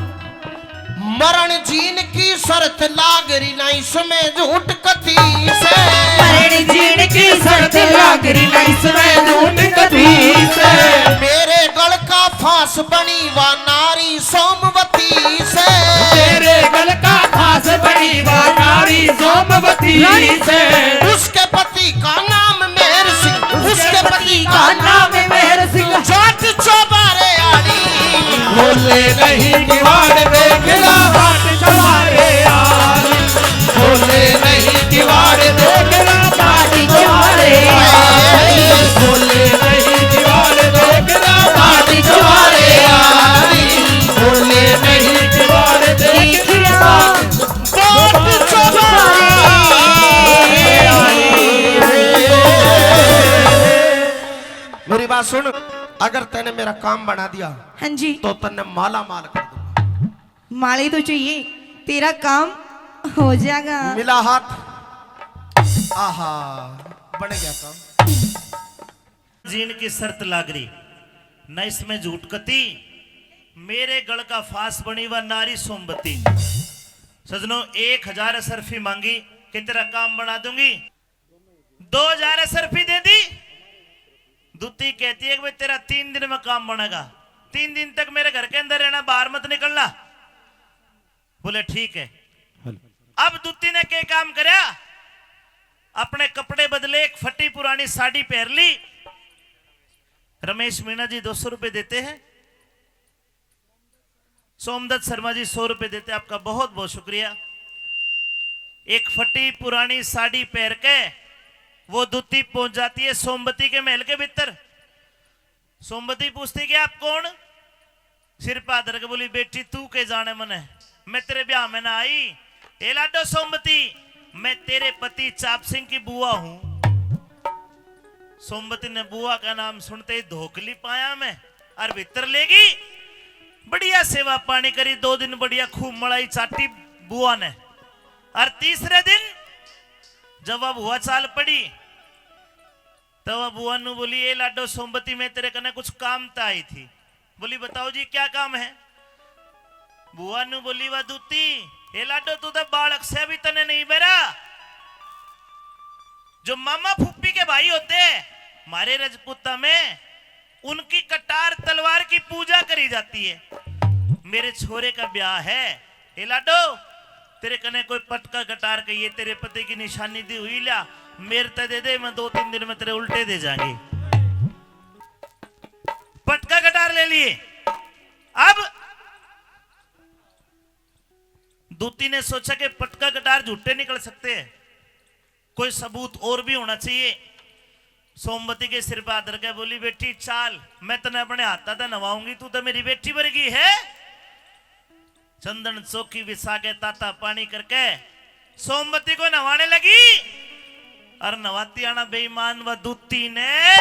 मरण जीन की शर्त लाग रही ना इसमें झूठ कती से। मरण जीन की शर्त लाग रही ना इसमें झूठ कती से। मेरे गल का फांस बनी वा नारी सोमवती से। मेरे गल का फांस बनी वा नारी सोमवती से। उसके पति का नाम मेहर सिंह, उसके पति का नाम मेहर सिंह। जाट चौबारे आली। बोले नहीं किवाड़ देख ला बाट चौबारे आली। बोले नहीं किवाड़ देख ला बाट चौबारे आली। बोले नहीं किवाड़ देख ला बाट चौबारे आली। बोले नहीं किवाड़ देख ला। मेरी बात सुन, अगर तैने मेरा काम बना दिया, हाँ जी। तो तन्ने माला माल कर दूंगा। माला ही तो चाहिए, तेरा काम हो जाएगा। मिला हाथ। आहा, बन गया काम। जीन की शर्त लाग रही, न इसमें झूठ कती। मेरे गल का फांस बनी वा नारी सोमवती। सजनो, एक हजार असरफी मांगी कि तेरा काम बना दूंगी। दो हजार असरफी दे दी। दूती कहती है कि भाई, तेरा तीन दिन में काम बनेगा, तीन दिन तक मेरे घर के अंदर रहना, बाहर मत निकलना। बोले, ठीक है। हेलो। अब दूती ने के काम करया, अपने कपड़े बदले, एक फटी पुरानी साड़ी पहन ली। रमेश मीणा जी दो सौ रुपए देते हैं, सोमदत्त शर्मा जी सौ रुपए देते हैं, आपका बहुत बहुत शुक्रिया। एक फटी पुरानी साड़ी पहन के वो दूती पहुंच जाती है सोमवती के महल के भीतर। सोमवती पूछती कि आप कौन? सिर पे हाथ धर के बोली, बेटी, तू के जाने मने, मैं तेरे ब्याह में ना आई। ए लाडो सोमवती, मैं तेरे पति चाप सिंह की बुआ हूं। सोमवती ने बुआ का नाम सुनते ही धोखली पाया में और भीतर लेगी। बढ़िया सेवा पानी करी, दो दिन बढ़िया खूब मलाई चाटी बुआ ने। और तीसरे दिन जब अब हुआ चाल पड़ी, तो वह बुआ नु बोली, ए लाडो सोमवती, मैं तेरे कने कुछ काम ते आई थी। बोली, बताओ जी, क्या काम है? बुआ न्यू बोली, "वा दूती, ए लाडो, तू तो बालक से भी तने नहीं बेरा।" जो मामा फूफी के भाई होते हैं, म्हारे रजपूता में उनकी कटार तलवार की पूजा करी जाती है। मेरे छोरे का ब्याह है, ए लाडो, तेरे कने कोई पटका कटार कहिए, तेरे पति की निशानी दी हुई ल्या, मेरे ते दे दे, मैं दो तीन दिन में तेरे उल्टे दे जाएंगे। पटका कटार ले लिए। अब दूती ने सोचा कि पटका कटार झूठे निकल सकते हैं, कोई सबूत और भी होना चाहिए। सोमवती के सिर पर हाथ धर के बोली, "बेटी चाल, मैं तने अपने हाथा तै नवाऊंगी, तू तो मेरी बेटी वर्गी है।" चंदन चौकी बिछा के ताता पानी करके सोमवती को नवाने लगी। और नवाती आना बेईमान व दूती ने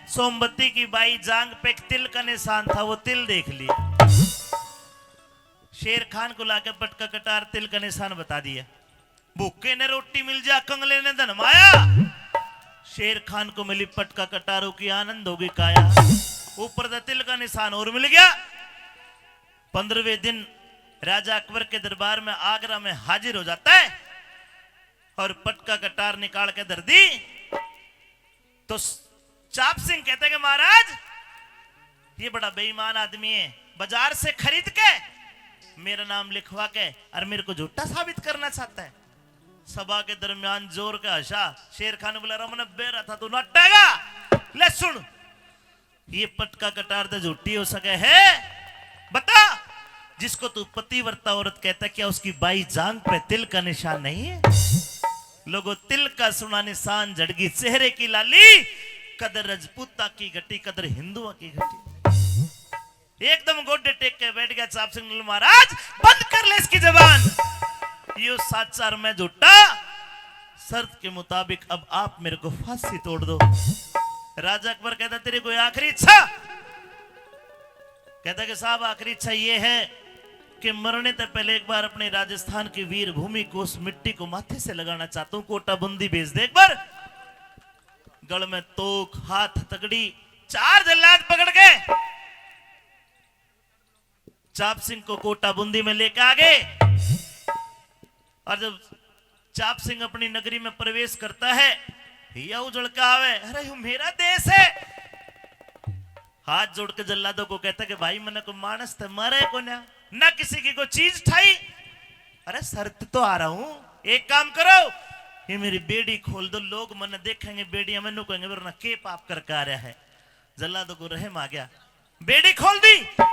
सोमवती की बाई जांग पे एक तिल का निशान था, वो तिल देख लिया। शेर खान को लाके पटका कटार तिल का निशान बता दिया। भूखे ने रोटी मिल जा, कंगले ने धन माया। शेर खान को मिली पटका कटारों की, आनंद होगी काया। ऊपर से तिल का निशान और मिल गया। पंद्रहवें दिन राजा अकबर के दरबार में आगरा में हाजिर हो जाता है और पटका कटार निकाल के धर दी। तो स-, चाप सिंह कहते कि महाराज, ये बड़ा बेईमान आदमी है, बाजार से खरीद के मेरा नाम लिखवा के और मेरे को झूठा साबित करना चाहता है। सभा के दरमियान जोर का हंसा। शेर खान बोला, "रे, मन्ने बेरा था तू नटेगा। ले सुन, ये पटका कटार तो झूठी हो सके है। बता, जिसको तू पतिव्रता औरत कहता है, क्या उसकी बाई जांग पे तिल का निशान नहीं है?" लोगो, तिल का सुना निशान, झड़गी चेहरे की लाली, कदर रजपूता की घटी, कदर हिंदुआ की घटी। एकदम गोडे टेक के बैठ गया चाप सिंह, बोला, "महाराज, बंद कर ले इसकी जबान। यो साचा और मैं झूठा। शर्त के मुताबिक अब आप मेरे को फांसी तोड़ दो।" राजा अकबर कहता, "तेरी कोई आखिरी इच्छा?" कहता कि, "साहब, आखिरी इच्छा ये है कि मरने से पहले एक बार अपने राजस्थान की वीर भूमि को, उस मिट्टी को माथे से लगाना चाहता हूँ, कोटा बूंदी भेज दे एक बार।" गल में तोख, हाथ तकड़ी, चार जल्लाद पकड़ के चाप सिंह को कोटा बूंदी में लेके आ गए। और जब चाप सिंह अपनी नगरी में प्रवेश करता है, हिया उजड़ के आवे, "अरे, यो मेरा देश है।" हाथ जोड़ के जल्लादों को कहता कि, "भाई, मन्ने कोई मानस ते मारे को ना, ना किसी की कोई चीज ठाई। अरे, शर्त तो आ रहा हूं, एक काम करो, ये मेरी बेड़ी खोल दो, लोग मन्ने देखेंगे, बेड़ियां मैनू कहेंगे, वरना के पाप करके आ रहा है।" जल्लादों को रहम आ गया, बेड़ी खोल दी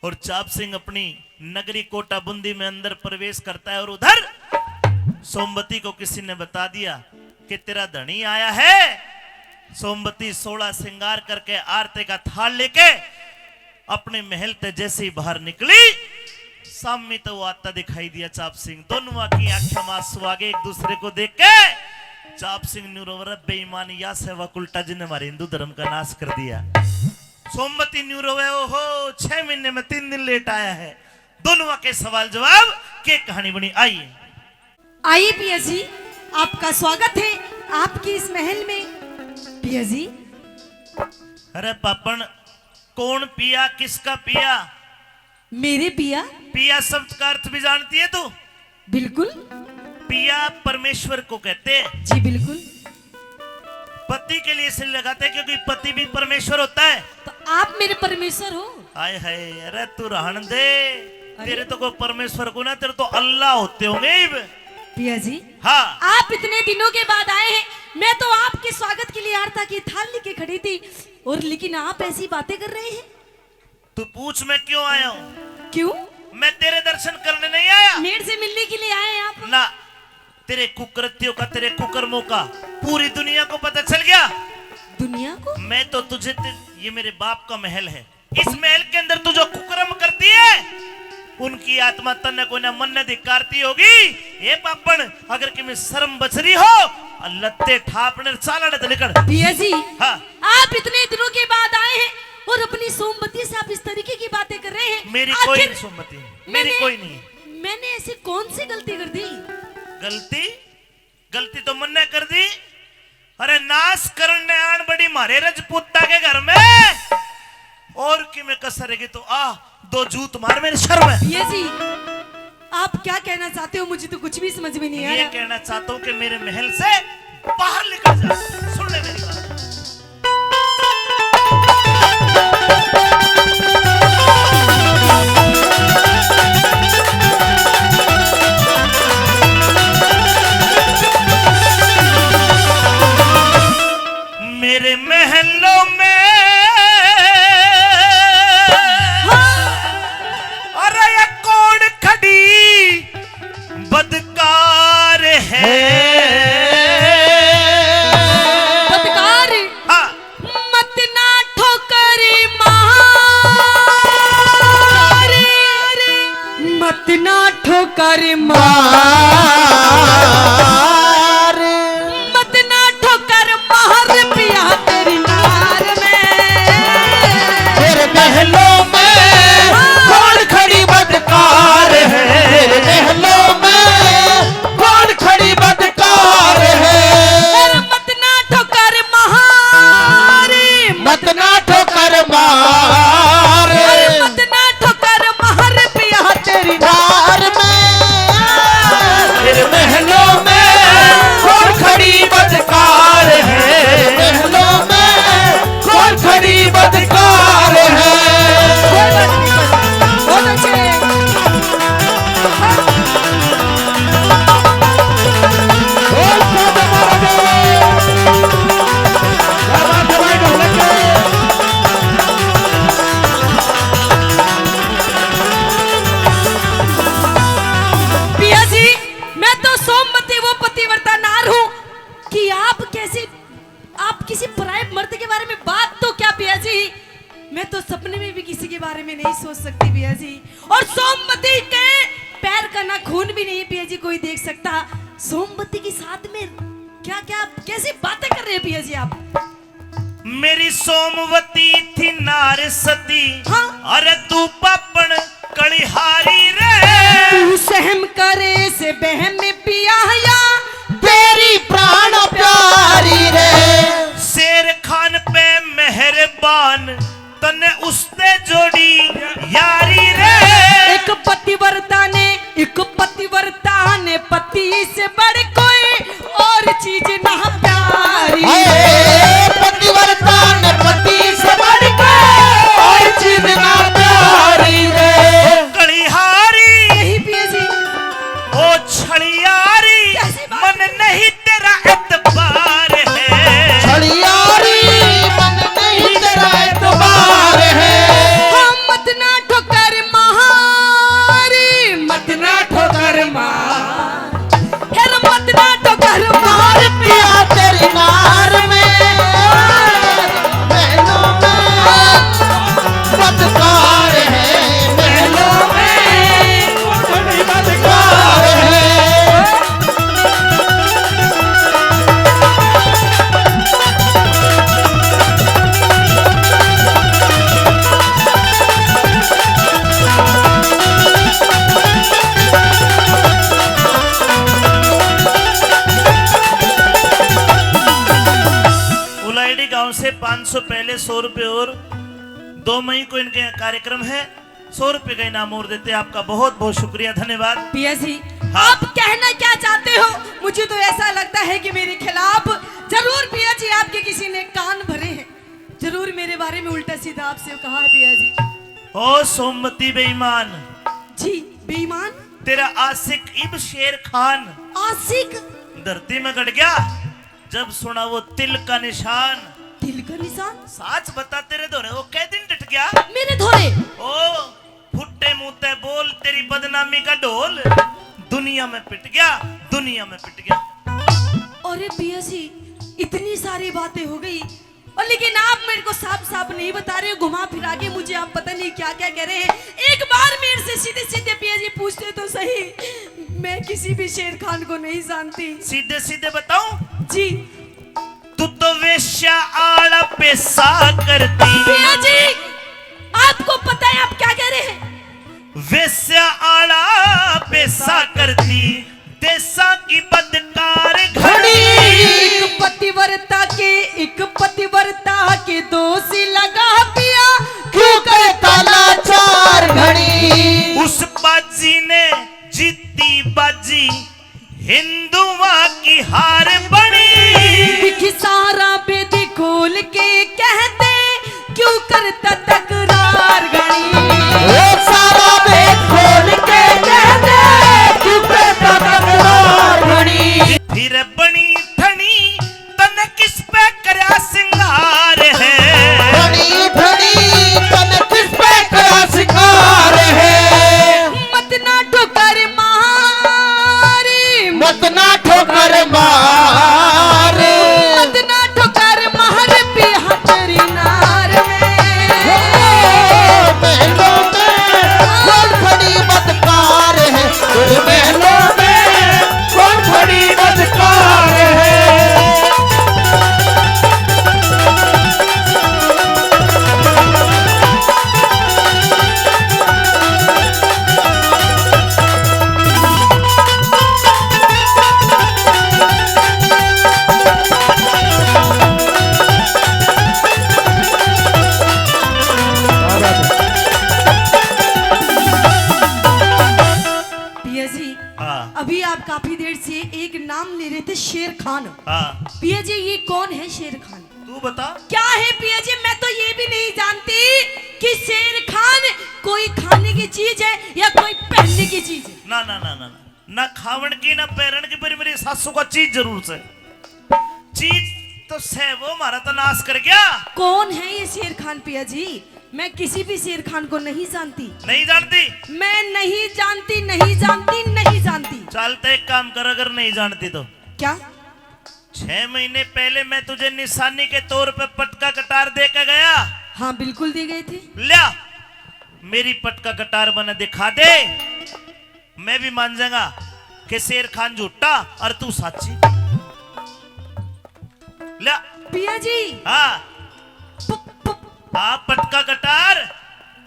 और चाप सिंह अपनी नगरी कोटा बूंदी में अंदर प्रवेश करता है और उधर सोमवती को किसी ने बता दिया कि तेरा धनी आया है। सोमवती सोलह श्रृंगार करके आरती का थाल लेके अपने महल ते जैसे ही बाहर निकली, सामी तो वो आता दिखाई दिया चाप सिंह। दोनों की आंखें में आंसू आ गए एक दूसरे को देख के। चाप सिंह न्यू रो, "रे बेईमान, या सेवक उल्टा जिन्हें हमारे हिंदू धर्म का नाश कर दिया।" सोमवती न्यू रोवे, "ओहो, छह महीने में तीन दिन लेट आया है।" दोनों के सवाल जवाब के कहानी बनी। आइए। आइए पिया जी, आपका स्वागत है आपकी इस महल में। पिया जी। अरे पापण, कौन पिया, किसका पिया? मेरे पिया। पिया शब्द का अर्थ भी जानती है तू? बिल्कुल। पिया परमेश्वर को कहते हैं। जी बिल्कुल। पति के लिए इसलिए लगाते हैं क्योंकि पति भी परमेश्वर होता है। तो आप मेरे परमेश्वर हो। हाय हाय, अरे तू रहन दे। अरे। तेरे तो कोई परमेश्वर को ना, तेरे तो अल्लाह होते होंगे इब। पिया जी। हाँ। आप इतने दिनों के बाद आए हैं, मैं तो आपके स्वागत के लिए आरता की थाली लेके खड़ी थी, और लेकिन आप ऐसी बातें कर रहे हैं। तू पूछ मैं क्यों आया हूँ? क्यों? मैं तेरे दर्शन करने नहीं आया। मेरे से मिलने के लिए आए हैं आप? ना, तेरे कुकृत्यों का, तेरे कुकर्मों का पूरी दुनिया को पता चल गया। दुनिया को? मैं तो तुझे ते-, ये मेरे बाप का महल है, इस महल के अंदर तू जो कुकर्म करती है, उनकी आत्मा तन्ने कोई ना मन्ने धिकारती होगी। हे पापण, अगर किमे शर्म बच रही हो, लत्ते ठापने चालने ते निकल। पिया जी, हाँ। आप इतने दिनों के बाद आए हैं और अपनी सोमवती से आप इस तरीके की बातें कर रहे हैं। मेरी कोई आखिर नहीं सोमवती, मेरी मैंने, कोई नहीं। मैंने ऐसी कौन सी गलती कर दी? गलती? गलती तो मन्ने कर दी। अरे नाश करने आन बड़ी म्हारे रजपूता के घर में। और कि मैं कसर रह गई तो आ, दो जूत मार मेरे सर में। भैया जी, आप क्या कहना चाहते हो? मुझे तो कुछ भी समझ में नहीं आ ये रहा। कहना चाहता हूँ कि मेरे महल से बाहर निकल जा। सुन ले मेरी बात। मेरे महलों में, हाँ। अरे ये कौन खड़ी बदकार है? बदकार? हाँ। मत ना ठोकर मार, मत ना ठोकर मार, मत ना ठोकर मार पिया तेरी नार में। तेरे महलों में कौन खड़ी बदकार है? तेरे महलों में कौन खड़ी बदकार है? अरे मत ना ठोकर मार, मत ना ठोकर मार, अरे मत ना ठोकर मार पिया तेरी नार में। तेरे महलों में कौन खड़ी बदकार है? महलों में कौन खड़ी बदकार है? कोई बात नहीं, कोई बात नहीं। बहुत अच्छे। पिया जी, मैं तो सोमवती वो पतिव्रता नार हूँ कि आप कैसे, आप किसी पराए मर्द के बारे में बात तो क्या पिया जी, मैं तो सपने में भी किसी के बारे में नहीं सोच सकती पिया जी। और सोमवती के पैर का ना खून भी नहीं पिया जी कोई देख सकता। सोमवती के साथ में क्या क्या कैसी बातें कर रहे हैं पिया जी आप? मेरी सोमवती थी नार सती, हाँ। अरे तू पापण कलिहारी रे। तू सहम करे से बहम पिया या तेरी प्राण प्यारी रे। शेर खान पे मेहरबान तन्ने उसते जोड़ी यारी रे। एक पतिव्रता ने, एक पतिव्रता ने पति से बढ़ कोई और चीज ना प्यारी। हाय, पतिव्रता ने पति से बढ़ के और चीज ना प्यारी रे। कलिहारी। यही पिया जी। ओ छलियारी। कैसी बात? मन नहीं तेरा एतबार है। छलियारी, मन नहीं तेरा एतबार है। हाँ, मत ना ठोकर मारी, मत ना ठोकर मार। हे रे मत ना ठोकर मार पिया तेरी नार में। महलों में बदकार है, महलों में बदकार है। उलाइडी गांव से पाँच सौ पहले सौ रुपए और दो मई को इनके कार्यक्रम है, सौ रुपए का इनाम और देते हैं। आपका बहुत बहुत शुक्रिया, धन्यवाद। पिया जी, हाँ। आप कहना क्या चाहते हो? मुझे तो ऐसा लगता है कि मेरे खिलाफ जरूर पिया जी आपके किसी ने कान भरे हैं, जरूर मेरे बारे में उल्टा सीधा आपसे कहा है पिया जी। ओ सोमवती बेईमान। जी, बेईमान। तेरा आशिक इब शेर खान। आशिक? धरती में गड़ गया। जब सुना वो तिल का निशान। तिल का निशान? साच बता, तेरे धोरे वो कै दिन डट गया? मेरे धोरे? ओ, फुट्टे मुंह ते बोल, तेरी बदनामी का ढोल दुनिया में पिट गया, दुनिया में पिट गया। अरे पिया जी, इतनी सारी बातें हो गई, और लेकिन आप मेरे को साफ साफ नहीं बता रहे हो, घुमा फिरा के मुझे आप पता नहीं क्या क्या कह रहे हैं। एक बार मेरे से सीधे सीधे पिया जी पूछते तो सही, मैं किसी भी शेर खान को नहीं जानती। सीधे सीधे बताऊं? जी। तू तो वेश्या आला पेशा करती। पिया जी, आपको पता है आप क्या कह रहे हैं? वेश्या आला पेशा करती, देसा की बदकार घड़ी। एक पतिव्रता के, एक पतिव्रता के दोष लगा पिया, क्यों उस बाजी ने जीती बाजी, हिंदुआ की हार बनी। दिखी सारा बेदी खोल के कहते, क्यों करता तकरार घणी। ओ सारा बेदी खोल के कहते, क्यों करता तकरार घणी। फिर बनी ठणी, तन किस पे करया सिंगार है। बनी ठणी, तन किस पे करया सिंगार है। मत ना ठोकर मार, मत ना ठोकर मार। मत ना ठोकर मार, पिया तेरी नार में। ओ, महलों में कौन खड़ी बदकार है, तेरे महलों में कौन खड़ी बदकार है। पिया जी, हाँ। अभी आप काफी देर से एक नाम ले रहे थे, शेर खान। हाँ। पिया जी, ये कौन है शेर खान? तू बता। क्या है पिया जी, मैं तो ये भी नहीं जानती कि शेर खान कोई खाने की चीज है या कोई पहनने की चीज है। ना, ना, ना, ना, ना। ना खावण की, ना पैरण की, पर मेरी सासू का चीज जरूर से। चीज तो सै वो, म्हारा तो नाश कर गया। कौन है ये शेर खान पिया जी? मैं किसी भी शेर खान को नहीं जानती। नहीं जानती? मैं नहीं जानती, नहीं जानती, नहीं जानती। चल, तो एक काम कर, अगर नहीं जानती तो। क्या? छह महीने पहले मैं तुझे निशानी के तौर पे पटका कटार दे के गया। हाँ, बिल्कुल दे गए थे। ल्या, मेरी पटका कटार मने दिखा दे, मैं भी मान जाऊंगा कि शेर खान झूठा और तू साची। ल्या। पिया जी। हाँ। प-, प-, हाँ, पटका कटार।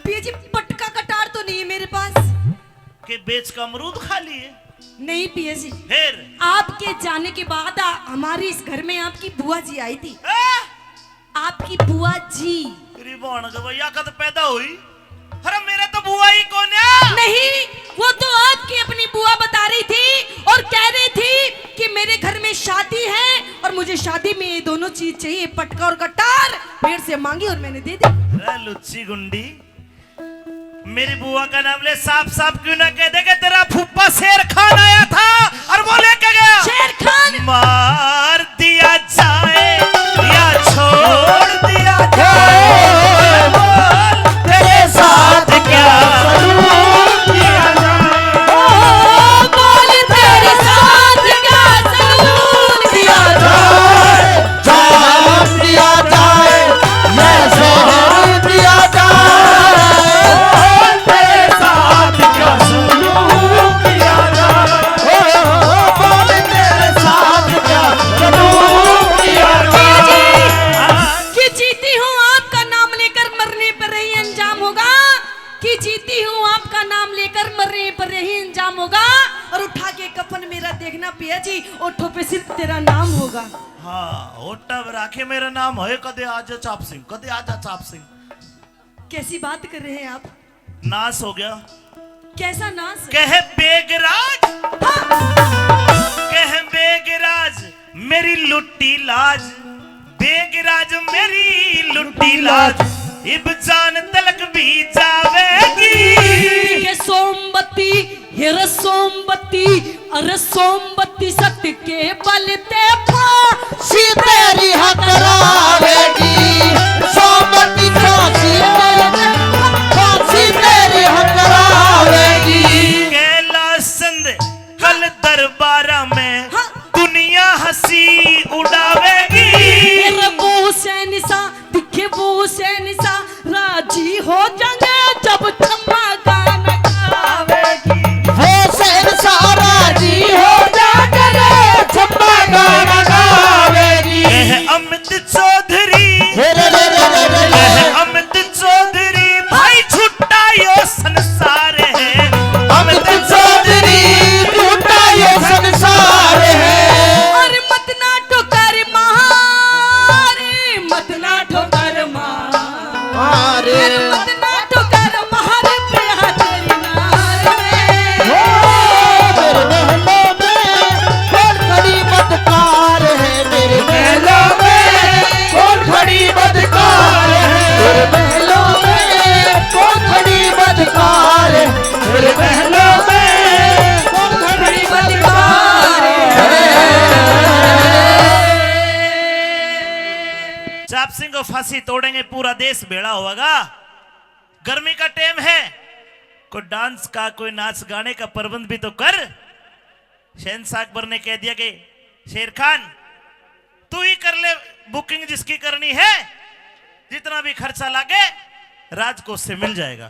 पिया जी, पटका कटार तो नहीं है मेरे पास। के बेच का अमरूद खा लिए? नहीं पिया जी। फिर? आपके जाने के बाद आ, हमारे इस घर में आपकी बुआ जी आई थी। आ? आपकी बुआ जी। तेरी बहन के भैया कद पैदा हुई? अरे मेरे तो बुआ ही कोन्या। नहीं, वो तो आपकी अपनी बुआ बता रही थी और कह रही थी कि मेरे घर में शादी है और मुझे शादी में ये दोनों चीज चाहिए, पटका और कटार। मेरे से मांगी और मैंने दे दी। अरे लुच्ची गुंडी, मेरी बुआ का नाम ले, साफ साफ क्यों ना कह दे कि तेरा फूफा शेर खान आया था और वो लेके गया। शेर खान। मार दिया जाए या छोड़ दिया जाए, बोल तेरे साथ क्या सलूक किया जाए। ओ, बोल तेरे साथ क्या सलूक किया जाए। जान दिया जाए, मैं जहर दिया जाए, तेरे साथ क्या सलूक किया जाए। ओ, बोल तेरे साथ क्या सलूक किया जाए। कि जीती हूँ आपका नाम लेकर मरने पर यही अंजाम होगा, कि जीती हूँ आपका नाम लेकर मरने पर यही अंजाम होगा। और उठा के कफन मेरा देखना पिया जी, ओठों पे सिर्फ तेरा नाम होगा। हाँ, होटा पर आखे मेरा नाम है, कदे आजा चाप सिंह, कदे आजा चाप सिंह। कैसी बात कर रहे हैं आप? नाश हो गया। कैसा नाश? कह बेगराज, हाँ। कह बेगराज, मेरी लुट्टी लाज, बेगराज मेरी लुट्टी लाज, इब जान तलक भी जावेगी। के सोमबत्ती, हेर सोमबत्ती, अरे सोमबत्ती सत के बल ते फांसी तेरी हकरावेगी। सोमबत्ती फांसी तेरी, फांसी तेरी हकरावेगी। कैलाश चंद कल दरबारा में, हाँ। दुनिया हंसी उड़ावेगी। मेरा वो हुसैन सा दिखे, वो हुसैन सा राजी हो जाएंगे जब छम्मा गाना गावेगी। वो हुसैन सा राजी हो जाएंगे जब छम्मा गाना गावेगी। कह अमित चौधरी, हे रे रे रे रे रे। कह अमित चौधरी, भाई छुट्टा यो संसार है। अमित चौधरी, छुट्टा यो संसार है। अरे मत ना ठोकर मार, मत ना ठोकर मार। अरे मत ना ठोकर मार, प्यार फांसी तोड़ेंगे, पूरा देश भेड़ा होगा। गर्मी का टाइम है, कोई डांस का, कोई नाच गाने का प्रबंध भी तो कर। शहंशाह अकबर ने कह दिया कि शेर खान, तू ही कर ले बुकिंग जिसकी करनी है, जितना भी खर्चा लागे राजकोष से मिल जाएगा।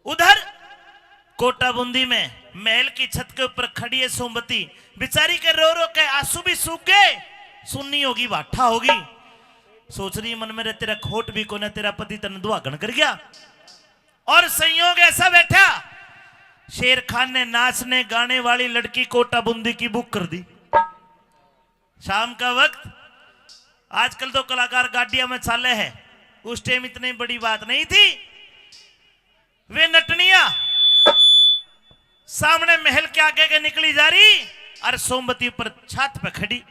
उधर कोटा बूंदी में महल की छत के ऊपर खड़ी है सोमवती। बेचारी के रो रो के आंसू भी सूख गए। सुन्नी होगी, भाठा होगी। सोच रही मन में, रे, तेरा खोट भी कोने, तेरा पति तन दुहागन कर गया। और संयोग ऐसा बैठा, शेर खान ने नाचने गाने वाली लड़की कोटा बूंदी की बुक कर दी। शाम का वक्त, आजकल तो कलाकार गाड़ियां में चाले है, उस टाइम इतनी बड़ी बात नहीं थी। वे नटनिया सामने महल के आगे के निकली जा रही और सोमवती ऊपर छत पे खड़ी।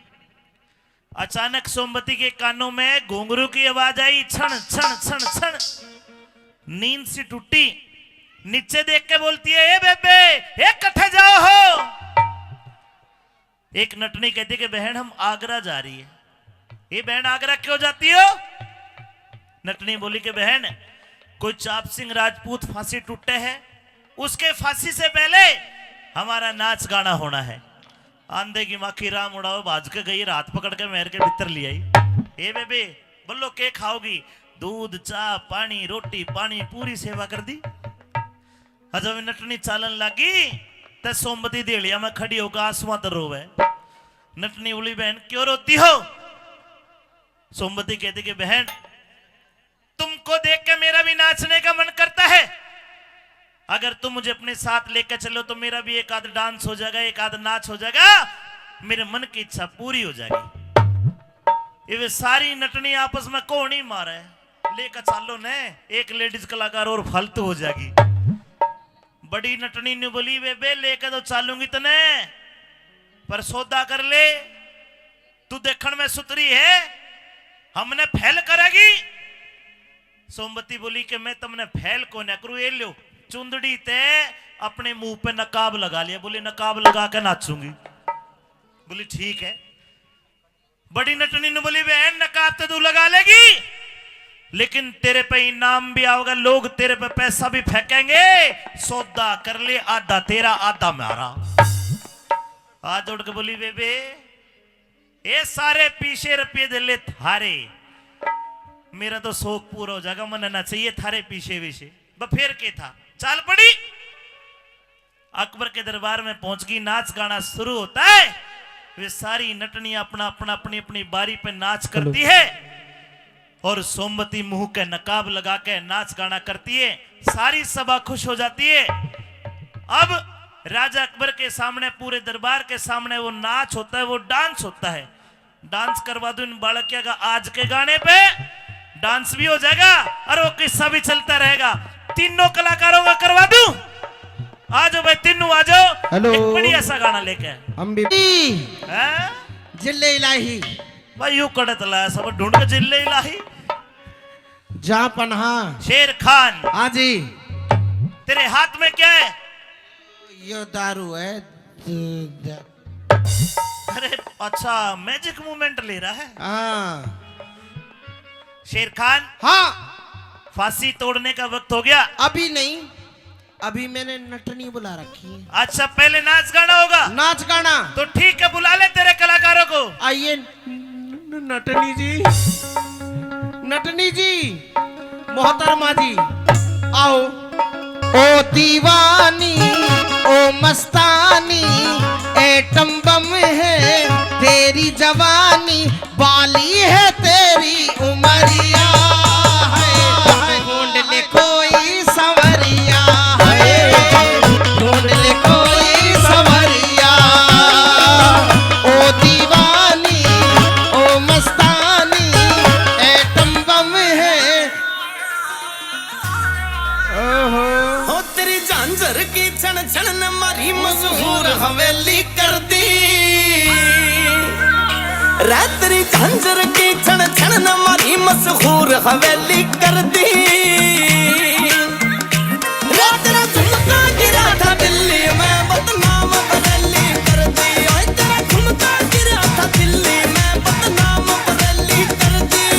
अचानक सोमवती के कानों में घुंघरू की आवाज आई, छण छण छण छण। नींद सी टूटी, नीचे देख के बोलती है, "ए बेबे, ए कथे जाओ हो?" एक नटनी कहती कि बहन, हम आगरा जा रही है। "ये बहन, आगरा क्यों जाती हो?" नटनी बोली कि बहन, कोई चाप सिंह राजपूत फांसी टूटे है, उसके फांसी से पहले हमारा नाच गाना होना है। आंधे की माखी राम उड़ावे, भाज के गई, रात पकड़ के मेहर के भीतर ले आई। "ए बेबे, बोलो के खाओगी?" "दूध, चाह, पानी, रोटी, पानी, पूरी सेवा कर दी।" और जब नटनी चालन लागी, तो सोमवती देहलिया में खड़ी होकर आंसुआं तै रोवे। नटनी बोली, "बहन, क्यों रोती हो?" सोमवती कहती कि, "बहन, तुमको देख के मेरा भी नाचने का मन करता है। अगर तुम मुझे अपने साथ लेकर चलो, तो मेरा भी एक आध डांस हो जाएगा, एक आध नाच हो जाएगा, मेरे मन की इच्छा पूरी हो जाएगी।" ये वे सारी नटनी आपस में कोहनी मारे, "लेकर चालो ने, एक लेडीज कलाकार और फालतू हो जाएगी।" बड़ी नटनी ने बोली, "बेबे, लेके तो चालूंगी तने, पर सौदा कर ले। तू देखण में सुथरी है, हमने फेल करेगी।" सोमवती बोली कि, "मैं तुमने फेल कोन्या करूँ, ये लो, चुंदड़ी ते अपने मुंह पे नकाब लगा लिया।" बोली, "नकाब लगा के नाचूंगी।" बोली, "ठीक है।" बड़ी नटनी ने बोली, "बहन, नकाब तो तू लगा लेगी, लेकिन तेरे पे इनाम भी आओगा, लोग तेरे पे पैसा भी फेंकेंगे। सौदा कर ले, आधा तेरा, आधा म्हारा।" हाथ जोड़ के बोली, "बेबे, ये सारे पीसे रुपये दे ले थारे, मेरा तो शौक पूरा हो जाएगा, मन्ने ना चाहिए थारे पीसे वीसे।" बस फिर के था, चाल पड़ी। अकबर के दरबार में पहुंच गई, नाच गाना शुरू होता है। वे सारी नटनियां अपना अपना, अपनी अपनी बारी पे नाच करती है और सोमवती मुंह के नकाब लगा के नाच गाना करती है। सारी सभा खुश हो जाती है। अब राजा अकबर के सामने, पूरे दरबार के सामने वो नाच होता है, वो डांस होता है। डांस करवा दूं इन बालकिया का आज के गाने पे, डांस भी हो जाएगा और वो किस्सा भी चलता रहेगा। तीनों कलाकारों का करवा दूं? आ जाओ भाई, तीनों आ जाओ। हेलो। एक बढ़िया सा गाना लेके। हम भी हैं? जिले इलाही। भाई, यू कड़त लाया सब ढूंढ के, जिले इलाही। जा पनहा। शेर खान। हाँ जी। तेरे हाथ में क्या है? यो दारू है। अरे अच्छा, मैजिक मूवमेंट ले रहा है। हाँ। शेर खान। हाँ। फांसी तोड़ने का वक्त हो गया। अभी नहीं, अभी मैंने नटनी बुला रखी है। अच्छा, पहले नाच गाना होगा? नाच गाना। तो ठीक है, बुला ले तेरे कलाकारों को। आइए, न-, नटनी जी, नटनी जी, मोहतरमा जी, आओ। ओ दीवानी, ओ मस्तानी, एटम बम है तेरी जवानी, बाली है तेरी उमरिया। है ढूंढ ले कोई संवरिया, है ढूंढ ले कोई संवरिया। ओ दीवानी, ओ मस्तानी, एटम बम है। ओहो। हो तेरी झांझर की छण छण न मारी मशहूर हवेली कर दी। रे तेरी झांझर की छण छण न मारी मशहूर हवेली कर दी। रे तेरा झुमका गिरा था दिल्ली में, बदनाम बरेली कर दी। ओए तेरा झुमका गिरा था दिल्ली में, बदनाम बरेली कर दी।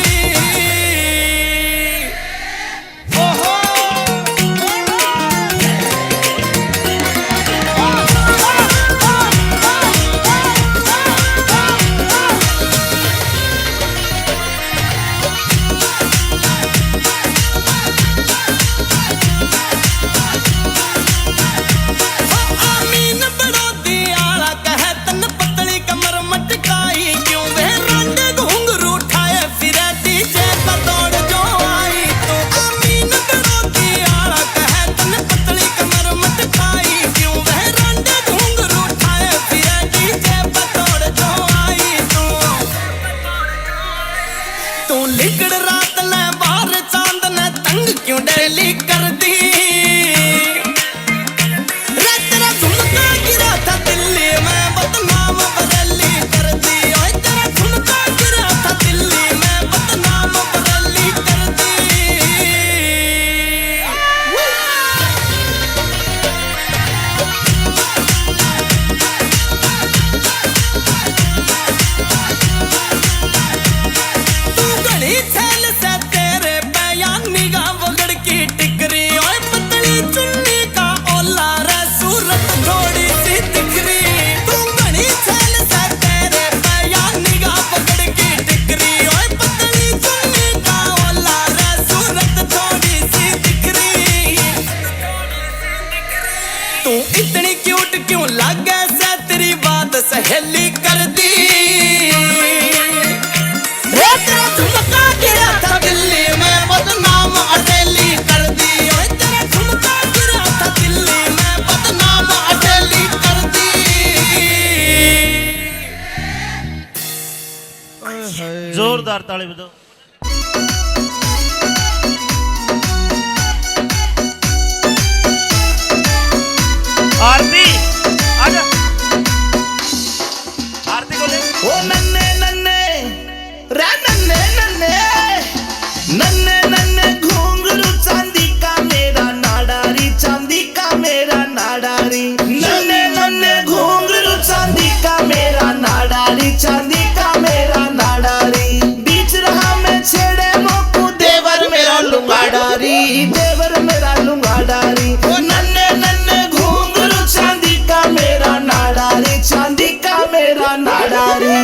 ताली बजाओ। आरती, आजा। आरती को ले। ओ नन्ने नन्ने, रे नन्ने नन्ने, नन्ने नन्ने घुंघरू चांदी का मेरा नाड़ा री, चांदी का मेरा नाड़ा री। नन्ने नन्ने घुंघरू चांदी का मेरा नाड़ा री, चांदी का मेरा नाड़ा री। बीच रहा में छेड़े मोकू देवर मेरा लुंगाड़ा री, देवर मेरा लुंगाड़ा री। नन्ने नन्ने घुंघरू चांदी का मेरा नाड़ा री, चांदी का मेरा नाड़ा री।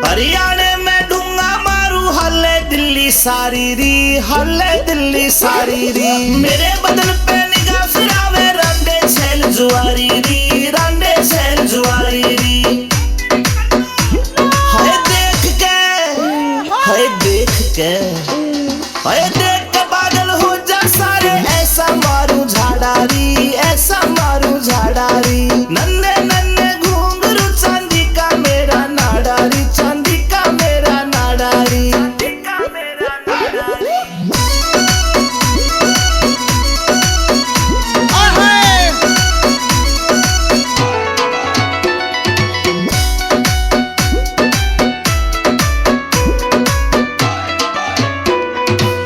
हरियाणे में ढूंगा मारू, हल्ले दिल्ली सारी री, हल्ले दिल्ली सारी री। मेरे बदन पे निगाह फिरावे, रांडे छैल जुआरी री, रांडे छैल जुआरी री। हाय देख के, हाय देख के, हाय देख के पागल हो जा सारे। ऐसा मारू झाड़ा री, ऐसा मारू झाड़ा री। नन्ने नन्ने घुंघरू चांदी का मेरा नाड़ा री, चांदी का मेरा नाड़ा री।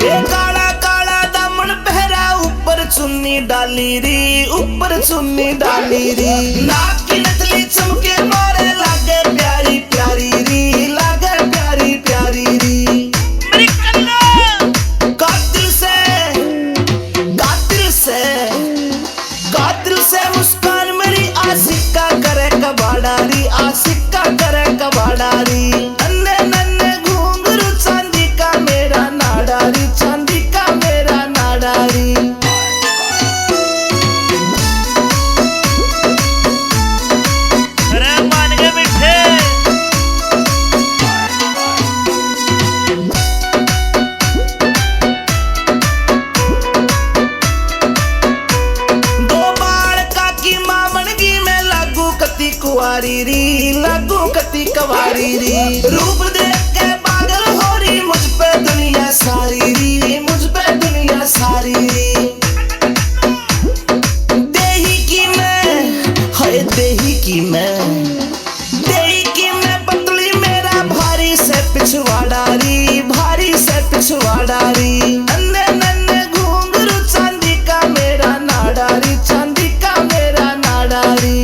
ए काला काला दामन पहरा, ऊपर चुन्नी डाली री, ऊपर चुन्नी डाली री। नाक की नथली चमके मारे, लागे प्यारी प्यारी री, लागे प्यारी प्यारी री। मेरी कन्ना। कातिल से, कातिल से, कातिल से मुस्कान मेरी, आशिक का करे कबाड़ा री, आशिक का करे कबाड़ा री। नन्ने नन्ने घुंघरू चांदी का मेरा नाड़ा री, चांदी का मेरा नाड़ा री। अरे मान गए मीठे। दो बालका की माँ बन गई मैं, लागू कती कुआरी री, लागू कती कवारी री। रूप देख के पागल हो रही मुझ पे दुनिया सारी री, मुझ पे दुनिया सारी री। देही की मैं, हाय देही की मैं, देही की मैं पतली मेरा भारी से पिछवाड़ा री, भारी से पिछवाड़ा री। नन्ने नन्ने घुंघरू चांदी का मेरा नाड़ा री, चांदी का मेरा नाड़ा री।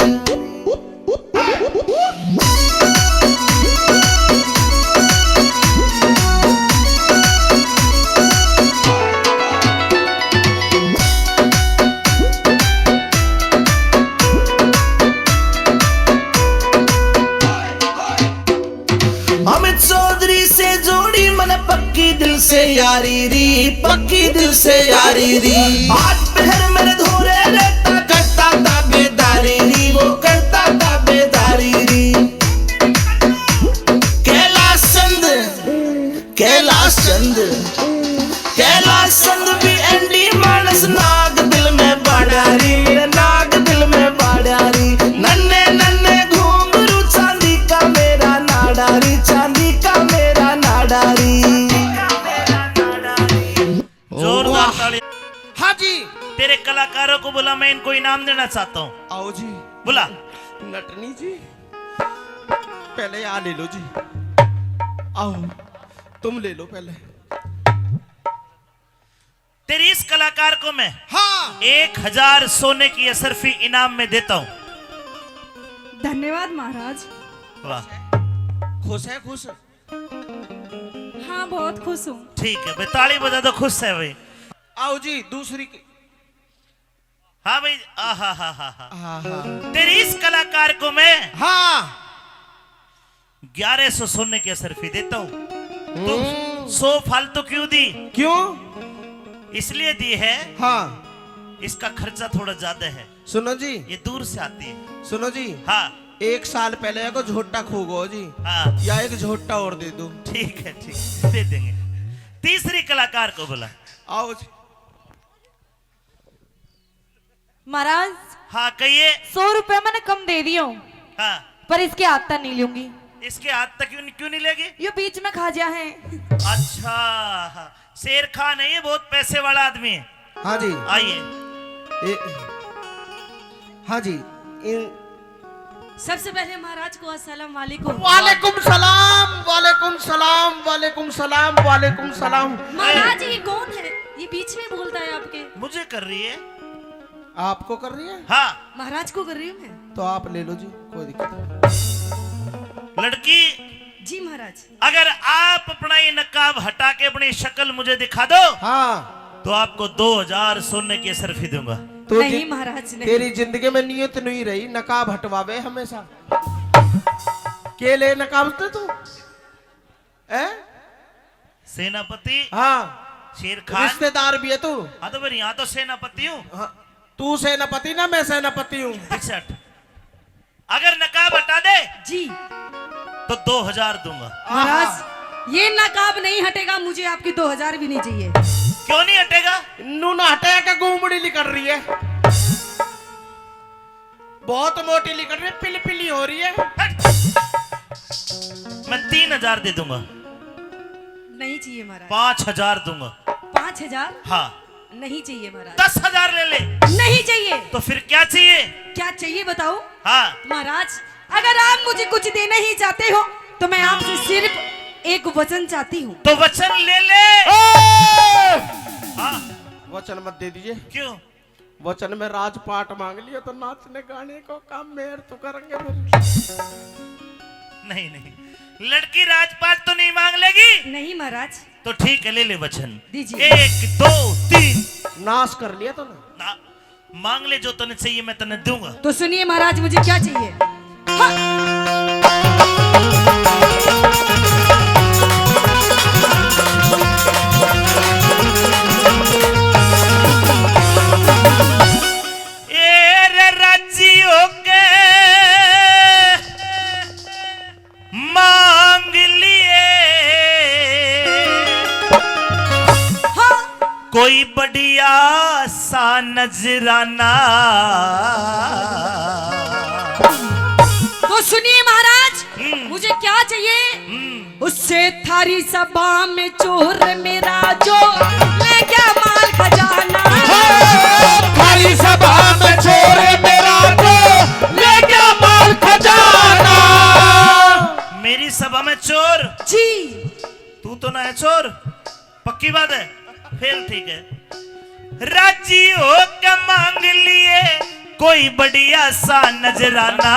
अमित चौधरी से जोड़ी मन पक्की दिल से यारी री, पक्की दिल से यारी री। आज पहर मेरे धोरे रहता, करता ताबेदारी री, वो करता ताबेदारी री। कैलाश चंद, कैलाश चंद, कैलाश चंद भी एंडी मानस, नाग दिल में बाड़ा री, मेरे नाग दिल में बाड़ा री। नन्ने नन्ने घुंघरू चांदी का मेरा नाड़ा री, चांदी का मेरा नाड़ा री। जोरदार वाह। ताली। हाँ जी। तेरे कलाकारों को बुला, मैं इनको इनाम देना चाहता हूँ। आओ जी। बुला। नटनी जी, पहले आ ले लो जी। आओ, तुम ले लो पहले। तेरी इस कलाकार को मैं हाँ। एक हजार सोने की अशरफी इनाम में देता हूँ। धन्यवाद महाराज। वाह। खुश है, खुश? हाँ, बहुत खुश हूँ। ठीक है भाई, ताली बजा दो, खुश है भाई। आओ जी, दूसरी की। हाँ भाई, आहा हा हा हा। आहा। तेरी इस कलाकार को मैं हाँ। ग्यारह सौ सोने की अशरफी देता हूँ। तो हम्म। सौ फालतू क्यों दी? क्यों? इसलिए दी है, हाँ। इसका खर्चा थोड़ा ज्यादा है। सुनो जी। ये दूर से आती है। सुनो जी। हाँ। एक साल पहले को झोटा खो गो जी। हाँ। या एक झोटा और दे दो। ठीक है, ठीक है, दे देंगे। तीसरी कलाकार को बुला। आओ जी। महाराज, हाँ, कहिए। सौ रुपए मैंने कम दे दिए हूँ, हाँ। पर इसके हाथ तक नहीं लूंगी। इसके हाथ तक क्यों, क्यों नहीं लेगी? ये बीच में खा जा है। अच्छा, हाँ। शेर खान है ये, बहुत पैसे वाला आदमी है। हाँ जी। आइए। ए, हाँ जी। इन सबसे पहले महाराज को अस्सलाम वालेकुम। वालेकुम सलाम, वालेकुम सलाम, वालेकुम सलाम, वालेकुम सलाम। महाराज, ये कौन है? ये बीच में बोलता है आपके। मुझे कर रही है। आपको कर रही है? हाँ। महाराज को कर रही हूँ मैं। तो आप ले लो जी, कोई दिक्कत नहीं। लड़की, जी महाराज। अगर आप अपना ये नकाब हटा के अपनी शक्ल मुझे दिखा दो, हाँ। तो आपको दो हजार सोने की अशरफी दूंगा। तो नहीं जी, महाराज, नहीं। तेरी जिंदगी में नीयत नहीं रही, नकाब हटवावे हमेशा। के ले नकाब ते तू? हैं? सेनापति। हाँ। शेर खान। रिश्तेदार भी है तू। हाँ, तो फिर यहाँ तो सेनापति हूँ। हाँ। तू सेनापति ना, मैं सेनापति हूँ। तिरसठ। अगर नकाब हटा दे, जी। तो दो हजार दूंगा। महाराज, ये नकाब नहीं हटेगा, मुझे आपकी दो हजार भी नहीं चाहिए। क्यों नहीं हटेगा? नू ना हटेगा, गुमड़ी निकल रही है। बहुत मोटी निकल रही है, पिलपिली हो रही है। हट। मैं तीन हजार दे दूंगा। नहीं चाहिए महाराज। पाँच हजार दूंगा। पाँच हजार? हाँ। नहीं चाहिए महाराज। दस हजार ले ले। नहीं चाहिए। तो फिर क्या चाहिए? क्या चाहिए बताओ? हाँ। महाराज, अगर आप मुझे कुछ देना ही चाहते हो तो मैं आपसे सिर्फ एक वचन चाहती हूँ। तो वचन ले ले। ए! हाँ। वचन मत दे दीजिए। क्यों? वचन में राजपाट मांग लिया तो नाचने गाने को काम मेर तो करेंगे फिर। नहीं, नहीं, लड़की राजपाट तो नहीं मांग लेगी। नहीं महाराज। तो ठीक है, ले ले वचन। दीजिए। एक, दो, तीन। नाश कर लिया तो ना। ना, मांग ले, जो तने चाहिए मैं तने दूंगा। तो सुनिए महाराज, मुझे क्या चाहिए? हाँ। ए रे राजी होके मांग लिए। हाँ। कोई बढ़िया सा नजराना। तो सुनिए महाराज, हम्म। मुझे क्या चाहिए? हम्म। उससे थारी सभा में चोर मेरा जो ले गया माल खजाना। हाँ, थारी सभा में चोर मेरा जो ले गया माल खजाना। मेरी सभा में चोर? जी। तू तो ना है चोर, पक्की बात है, फेल ठीक है। राजी होके मांग लिए कोई बढ़िया सा नजराना।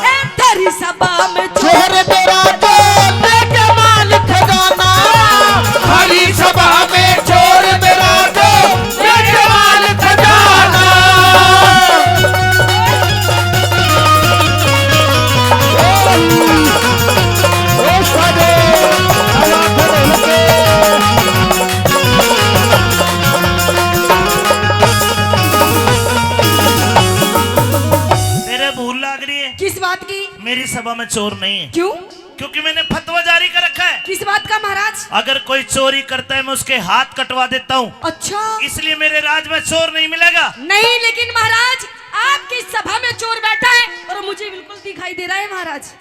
ए, थारी सभा में चोर मेरा जो लेके माल खजाना। थारी सभा में चोर मेरा जो लेके माल खजाना। ओ, ओ, सारे, तेरे भूल लाग रही है। किस बात की? मेरी सभा में चोर नहीं है। क्यों? क्योंकि मैंने फतवा जारी कर रखा है। किस बात का महाराज? अगर कोई चोरी करता है, मैं उसके हाथ कटवा देता हूँ। अच्छा। इसलिए मेरे राज में चोर नहीं मिलेगा। नहीं, लेकिन महाराज, आपकी सभा में चोर बैठा है और मुझे बिल्कुल दिखाई दे रहा है महाराज।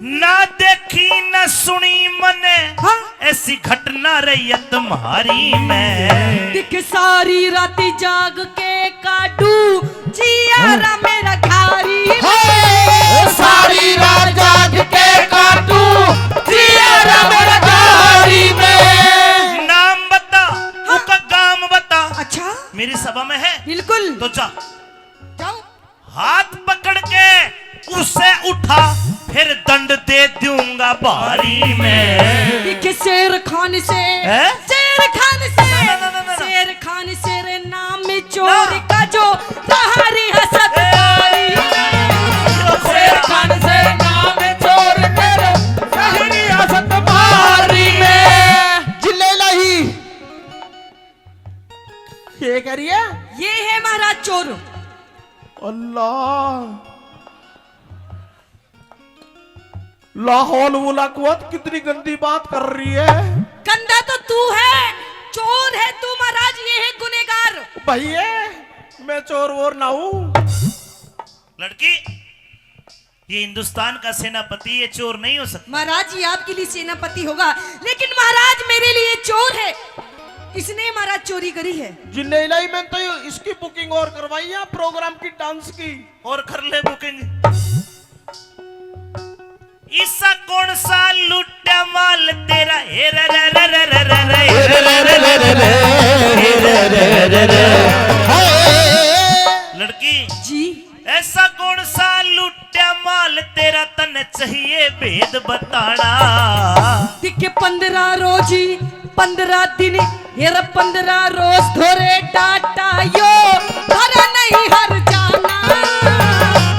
ना देखी ना सुनी मने, हाँ। ऐसी घटना रही है तुम्हारी में। दिख सारी रात जाग के काटू जियारा मेरा घारी में। हाय, सारी रात जाग के काटू जियारा मेरा घारी में। नाम बता, हाँ। उसका काम बता। अच्छा। मेरी सभा में है? बिल्कुल। तो जा। जाओ। हाथ पकड़ के उसे उठा, फिर दंड दे दूंगा भारी में। एक शेर खान से, हैं? शेर खान से, ना, ना, ना, ना, ना। शेर खान से रे नाम चोर ना। का जो रहा रियासत ए, थारी। शेर खान से नाम चोर कर रहा रियासत भारी में। जिले लाही। ये कह रही है? ये है महाराज चोर। अल्लाह, लाहौल मुलाकात कितनी गंदी बात कर रही है। गंदा तो तू है, चोर है तू महाराज, ये है गुनेगार। भैया, मैं चोर वोर ना हूँ। लड़की, ये हिंदुस्तान का सेनापति, ये चोर नहीं हो सकता। महाराज, ये आपके लिए सेनापति होगा, लेकिन महाराज मेरे लिए चोर है। इसने महाराज चोरी करी है। जिन्ने इलाई, मैंने तो ये इसकी बुकिंग और करवाई है, प्रोग्राम की, डांस की। और कर ले बुकिंग। ईसा कौन सा लुट्या माल तेरा, हे रे रे रे रे रे रे रे, हे रे रे रे रे रे, हे रे रे रे रे। हाय। लड़की, जी। ऐसा कौन सा लुट्या माल तेरा, तन्ने चाहिए भेद बताना। दिखे पंद्रह रोज, पंद्रह दिन, ये रे पंद्रह रोज धोरे डाटा यो, थारा नहीं हर जाना।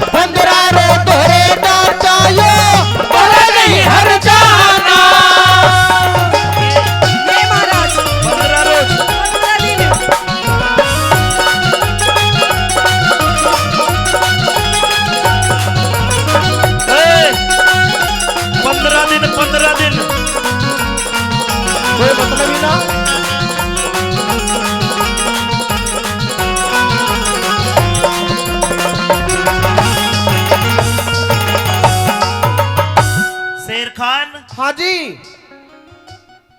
पंद्रह रोज धोरे डाटा यो, थारा नहीं हर जाना। ये महाराज। पंद्रह रोज। पंद्रह दिन। ए, पंद्रह दिन, पंद्रह दिन। कोई मतलब ही ना। शेर खान। हाँ जी।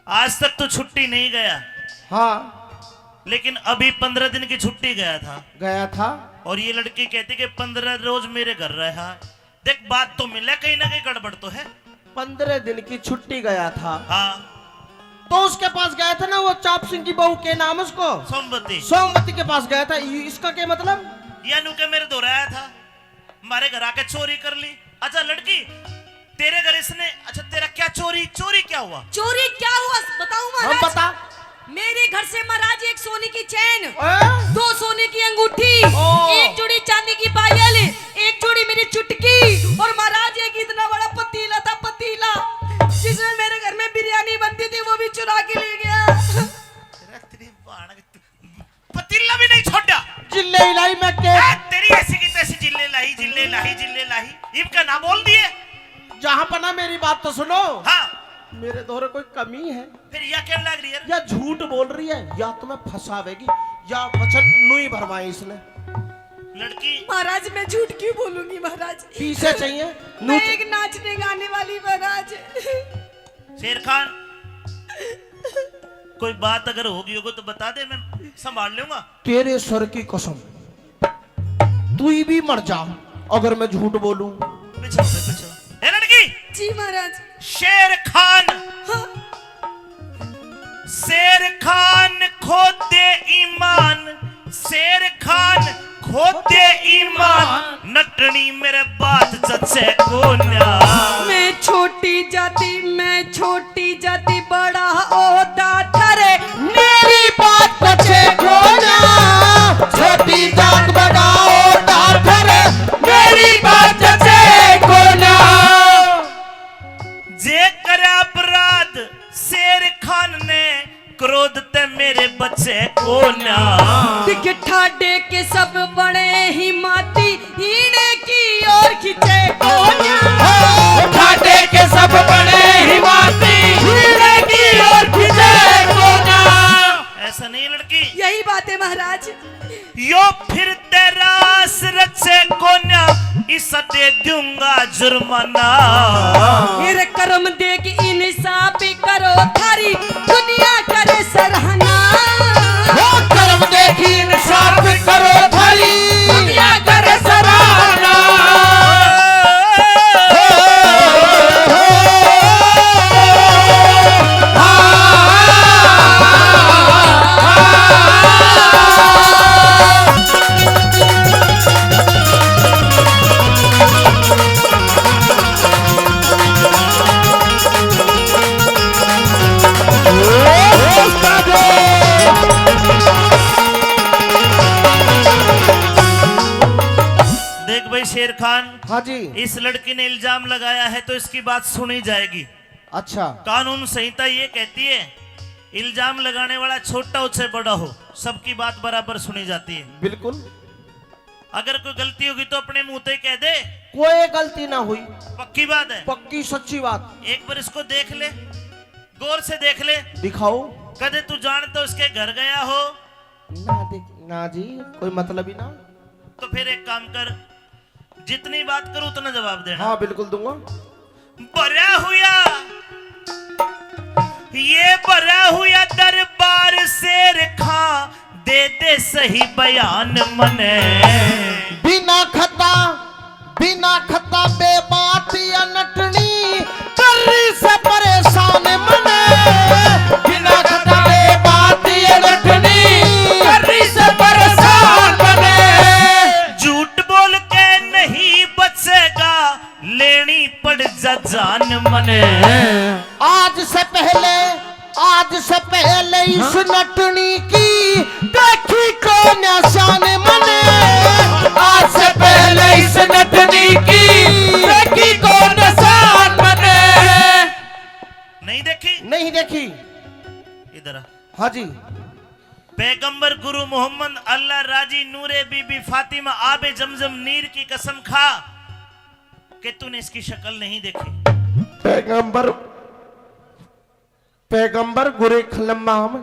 आज तक तू छुट्टी नहीं गया। हाँ। लेकिन अभी पंद्रह दिन की छुट्टी गया था। गया था। और ये लड़की कहती कि पंद्रह रोज मेरे घर रहा। देख, बात तो मिले, कहीं ना कहीं गड़बड़ तो है। पंद्रह दिन की छुट्टी गया था। हाँ। तो उसके पास गया था ना, वो चाप सिंह की बहू, के नाम उसको? सोमवती। सोमवती के पास गया था। इ-, इसका क्या मतलब? यानू के मेरे धोरे आया था, हमारे घर आके चोरी कर ली। अच्छा लड़की, तेरे घर इसने, अच्छा तेरा क्या चोरी, चोरी क्या हुआ? चोरी क्या हुआ बताऊं हम महाराज? बता। मेरे घर से महाराज एक सोने की चैन, हैं? दो सोने की अंगूठी, ओ। एक जोड़ी चांदी की पायल, एक जोड़ी मेरी चुटकी और महाराज एक इतना बड़ा पतीला था, पतीला, जिसमें मेरे घर में बिरयानी बनती थी, वो भी चुरा के ले गया। तेरा, तेरी बाण के तू पतीला भी नहीं छोड़ा। जिल्ले इलाई मैं के ए, तेरी ऐसी की तैसी जिल्ले लाई, जिल्ले लाई, जिल्ले लाई। इब का ना बोल दिए। जहां पर ना, मेरी बात तो सुनो। हाँ। मेरे धोरे कोई कमी है? फिर या क्या लग रही है? या झूठ बोल रही है, या तुम्हें फंसावेगी, या वचन नू ही भरवाए इसने। लड़की। महाराज, मैं झूठ क्यों बोलूंगी महाराज? पीसे चाहिए, मैं नू च- एक नाचने गाने वाली महाराज। शेर खान, कोई बात अगर होगी होगी तो बता दे, मैं संभाल लूंगा। तेरे सर की कसम, तू ही भी मर जा अगर मैं झूठ बोलूं। पीछे हो, पीछे हो। ए लड़की! जी महाराज। शेर खान, हाँ। शेर खान खो दे ईमान, शेर खान खो दे ईमान, नटनी मेरे बात जचे कोन्या। मैं छोटी जाति, मैं छोटी जाति, बड़ा ओहदा थारे, मेरी बात जचे कोन्या। छोटी जात बड़ा ओहदा थारे, मेरी बात जचे कोन्या। जे करे अपराध शेर खान ने, क्रोध ते मेरे बचे कोन्या। दिख ठाडे के सब बड़े ही माती, इने की ओर खींचे कोन्या। हो, ठाडे के सब बड़े ही माती, इने की ओर खींचे कोन्या। ऐसा नहीं लड़की। यही बात है महाराज। यो फिर ते रास रचे कोन्या, इसा दे दूंगा जुर्माना। मेरे कर्म देख इंसाफ करो थारी, दुनिया करे सराहना। हो कर्म देख इंसाफ करो थारी, दुनिया करे सराहना। देख भाई शेर खान, हाँ जी। इस लड़की ने इल्जाम लगाया है तो इसकी बात सुनी जाएगी। अच्छा। कानून संहिता ये कहती है, इल्जाम लगाने वाला छोटा हो चाहे बड़ा हो, सबकी बात बराबर सुनी जाती है। बिल्कुल। अगर कोई गलती होगी तो अपने मुंह ते कह दे। कोई गलती ना हुई। पक्की बात है? पक्की सच्ची बात। एक बार इसको देख ले, गौर से देख ले। दिखाओ। कदे तू जानता उसके घर गया हो? ना देख, ना जी, कोई मतलब ही ना। तो फिर एक काम कर, जितनी बात करूं उतना जवाब देना। हाँ, बिल्कुल दूंगा। भरा हुआ, ये भरा हुआ दरबार शेर खां, दे दे सही बयान मने। बिना खता, बिना खता बेबात या नटनी, कर रही से परेशान मने। बिना खता बेबात या नटनी, कर रही से परेशान मने। झूठ बोल के नहीं बचेगा, लेनी पड़ जा जान मने। आज से पहले, आज से पहले इस हाँ? नटनी की देखी कौन शान मने। आज से पहले इस नटनी की देखी कौन शान मने। नहीं देखी? नहीं देखी। इधर आ। हाँ जी। पैगंबर गुरु मोहम्मद, अल्लाह राजी, नूरे बीबी फातिमा, आबे जमजम नीर की कसम खा कि तूने इसकी शक्ल नहीं देखी। पैगंबर, पैगंबर गुरे खलम्माम।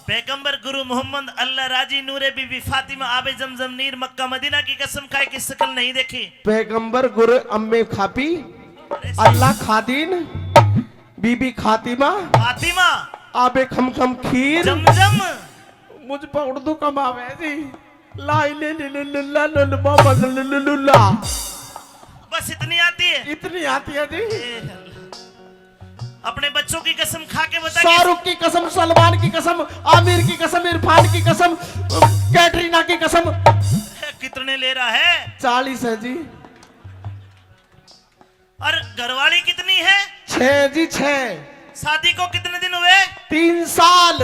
पैगंबर गुरु मोहम्मद, अल्लाह राजी, नूरे बीबी फातिमा, आबे जमजम नीर, मक्का मदीना की कसम खाए कि शक्ल नहीं देखी। पैगंबर गुरे अम्मे खापी, अल्लाह खादीन, बीबी खातिमा, फातिमा, आबे खम खम खीर, जमजम। मुझ पर उर्दू कम आवे जी। लाई ले ले ले लुल्ला लुल मोहम्मद लुल लुल लुल्ला। बस इतनी आती है? इतनी आती है जी। ए अल्लाह। अपने बच्चों की कसम खा के बता कि शाहरुख की कसम, सलमान की कसम, आमिर की कसम, इरफान की कसम, कैटरीना की कसम। कितने ले रहा है? चालीस है जी। और घरवाली कितनी है? छह जी, छह। शादी को कितने दिन हुए? तीन साल।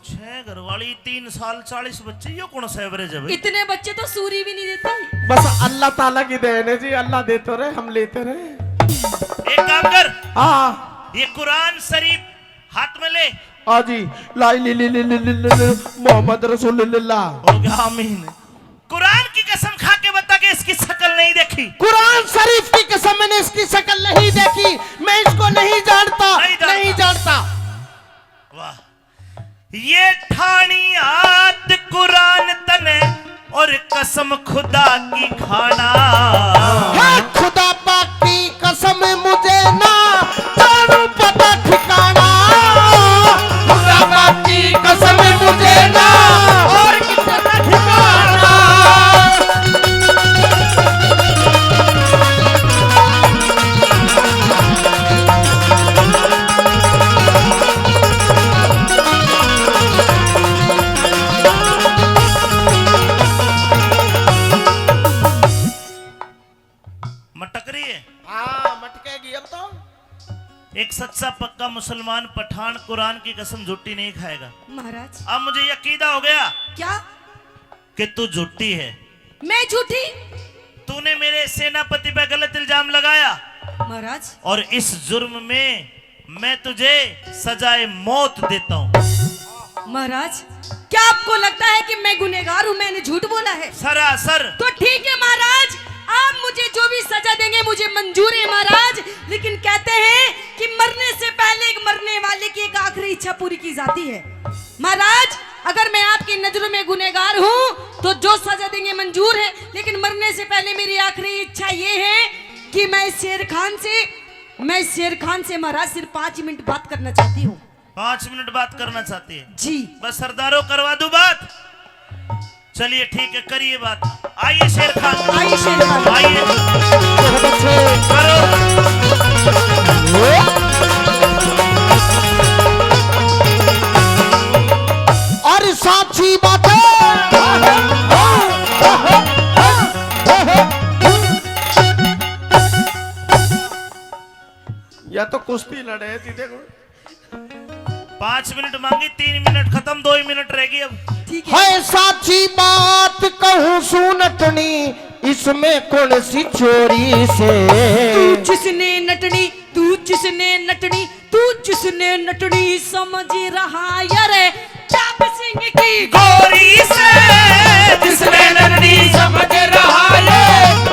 छह घरवाली, तीन साल, चालीस बच्चे, यो कौन सा एवरेज है भाई? इतने बच्चे तो सूरी भी नहीं देती। बस अल्लाह ताला की देन है जी, अल्लाह देते रहे, हम लेते रहे। एक काम कर, हाँ। ये कुरान शरीफ हाथ में ले। हाँ जी, लाई ली ली ली ली ली ली ली, मोहम्मद रसूलुल्लाह। हो गया, आमीन। कुरान की कसम खा के बता कि इसकी शक्ल नहीं देखी। कुरान शरीफ की कसम, मैंने इसकी शक्ल नहीं देखी, मैं इसको नहीं जानता, नहीं जानता। नहीं जानता। वाह। ये ठाणी आत कुरान तने और कसम खुदा की खाना। है खुदा पाक की कसम मुझे ना जानू पता ठिकाना। खुदा पाक की कसम मुझे ना और किसी का ठिकाना। मटक रही है। हाँ, मटकेगी अब तो। एक सच्चा पक्का मुसलमान पठान कुरान की कसम झूठी नहीं खाएगा। महाराज। अब मुझे यकीदा हो गया। क्या? कि तू झूठी है। मैं झूठी? तूने मेरे सेनापति पर गलत इल्जाम लगाया। महाराज। और इस जुर्म में मैं तुझे सजाए मौत देता हूँ। महाराज, क्या आपको लगता है कि मैं गुनहगार हूँ, मैंने झूठ बोला है? सरासर। तो ठीक है महाराज, आप मुझे जो भी सजा देंगे मुझे मंजूर है महाराज, लेकिन कहते हैं कि मरने से पहले एक मरने वाले की एक आखिरी इच्छा पूरी की जाती है। महाराज, अगर मैं आपकी नजरों में गुनहगार हूँ तो जो सजा देंगे मंजूर है, लेकिन मरने से पहले मेरी आखिरी इच्छा ये है कि मैं शेर खान से, मैं शेर खान से महाराज सिर्फ पाँच मिनट बात करना चाहती हूँ। पाँच मिनट बात करना चाहती है? जी। बस सरदारों, करवा दूं बात? चलिए ठीक है, करिए बात। आइए शेर खान। आइए शेर खान। आइए। बहुत अच्छे। करो। अरे साची बात है। या तो कुश्ती लड़े थी, देखो। पाँच मिनट मांगी, तीन मिनट खत्म, दो ही मिनट रहेगी अब। ठीक है। है साची बात कहूँ सू नटनी, इसमें कौन सी चोरी से? तू जिसने नटनी, तू जिसने नटनी, तू जिसने नटनी समझ रहा यार, चाप सिंह की गोरी से, जिसने नटनी समझ रहा है,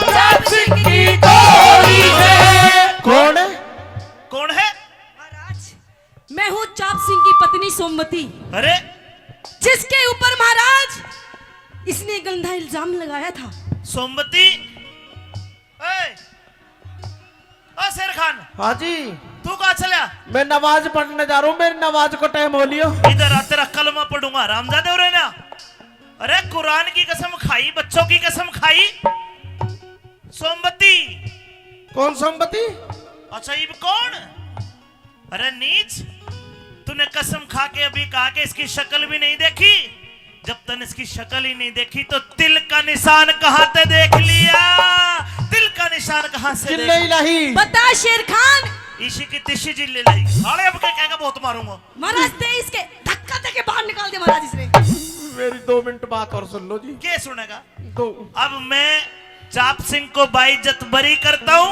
चाप सिंह की गोरी से। कौन? कौन है? महाराज, मैं हूँ चाप पति, अरे, जिसके ऊपर महाराज इसने गंदा इल्जाम लगाया था। सोमवती, ए, ओ शेर खान। हाँ जी। तू कहाँ चला? मैं नमाज पढ़ने जा रहा हूँ, मेरी नमाज को टाइम हो लियो। इधर आ, तेरा कलमा पढ़ूंगा, हरामजादे हो रहे ना। अरे, कुरान की कसम खाई, बच्चों की कसम खाई। सोमवती। कौन सोमवती? अच्छा, इब कौन? अरे नीच, तूने कसम खा के अभी कहा कि इसकी शक्ल भी नहीं देखी। जब तन इसकी शक्ल ही नहीं देखी तो तिल का निशान कहाँ से देख लिया? तिल का निशान कहाँ से देख लिया? इलाही। बता शेर खान। इसी की तिशी जिल्ले लाई। साले अब के कहेगा बहुत मारूंगा। महाराज, तेईस के धक्का दे के बाहर निकाल दे महाराज इसने। मेरी दो मिनट बात और सुन लो जी। के सुनेगा? दो। अब मैं जाप सिंह को बाइज्जत बरी करता हूँ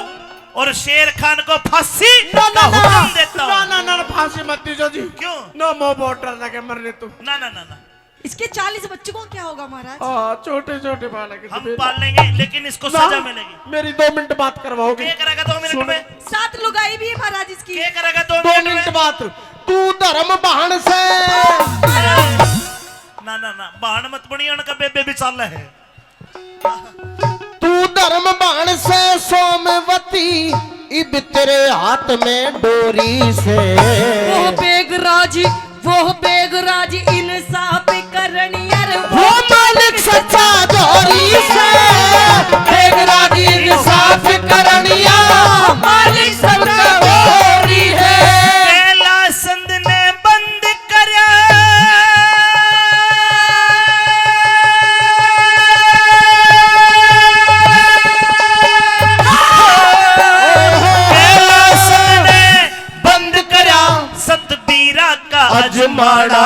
और शेर खान को फांसी ना, का ना, ना, हुक्म देता हूँ। ना, ना, ना, फांसी मत दीजो जी। क्यों? ना, मो बहुत डर लगे मरने तू। ना, ना, ना, ना। इसके चालीस बच्चों को क्या होगा महाराज? हाँ, छोटे छोटे बालक हैं हम मेरे। पाल लेंगे, लेकिन इसको ना, सजा मिलेगी। मेरी दो मिनट बात करवाओगे? क्या करेगा दो मिनट सुन। में? सात लुगाई भी है महाराज इसकी। क्या करेगा दो दो मिनट मिनट में? बात। तू धर्म बहन से। ना, ना, ना, बहन मत बनिए, उनका बेबे भी चाल है। तू धर्म बहन से सोमवती, इब तेरे हाथ में डोरी से। वो बेगराज, वो बेगराज इंसाफ करनिया रे, वो मालिक सच्चा डोरी से। बेगराज इंसाफ करनिया, मालिक सबका डोरी है। कैलाश चंद ने बंद करया। कैलाश ने बंद करया सतबीरा का अजमाना।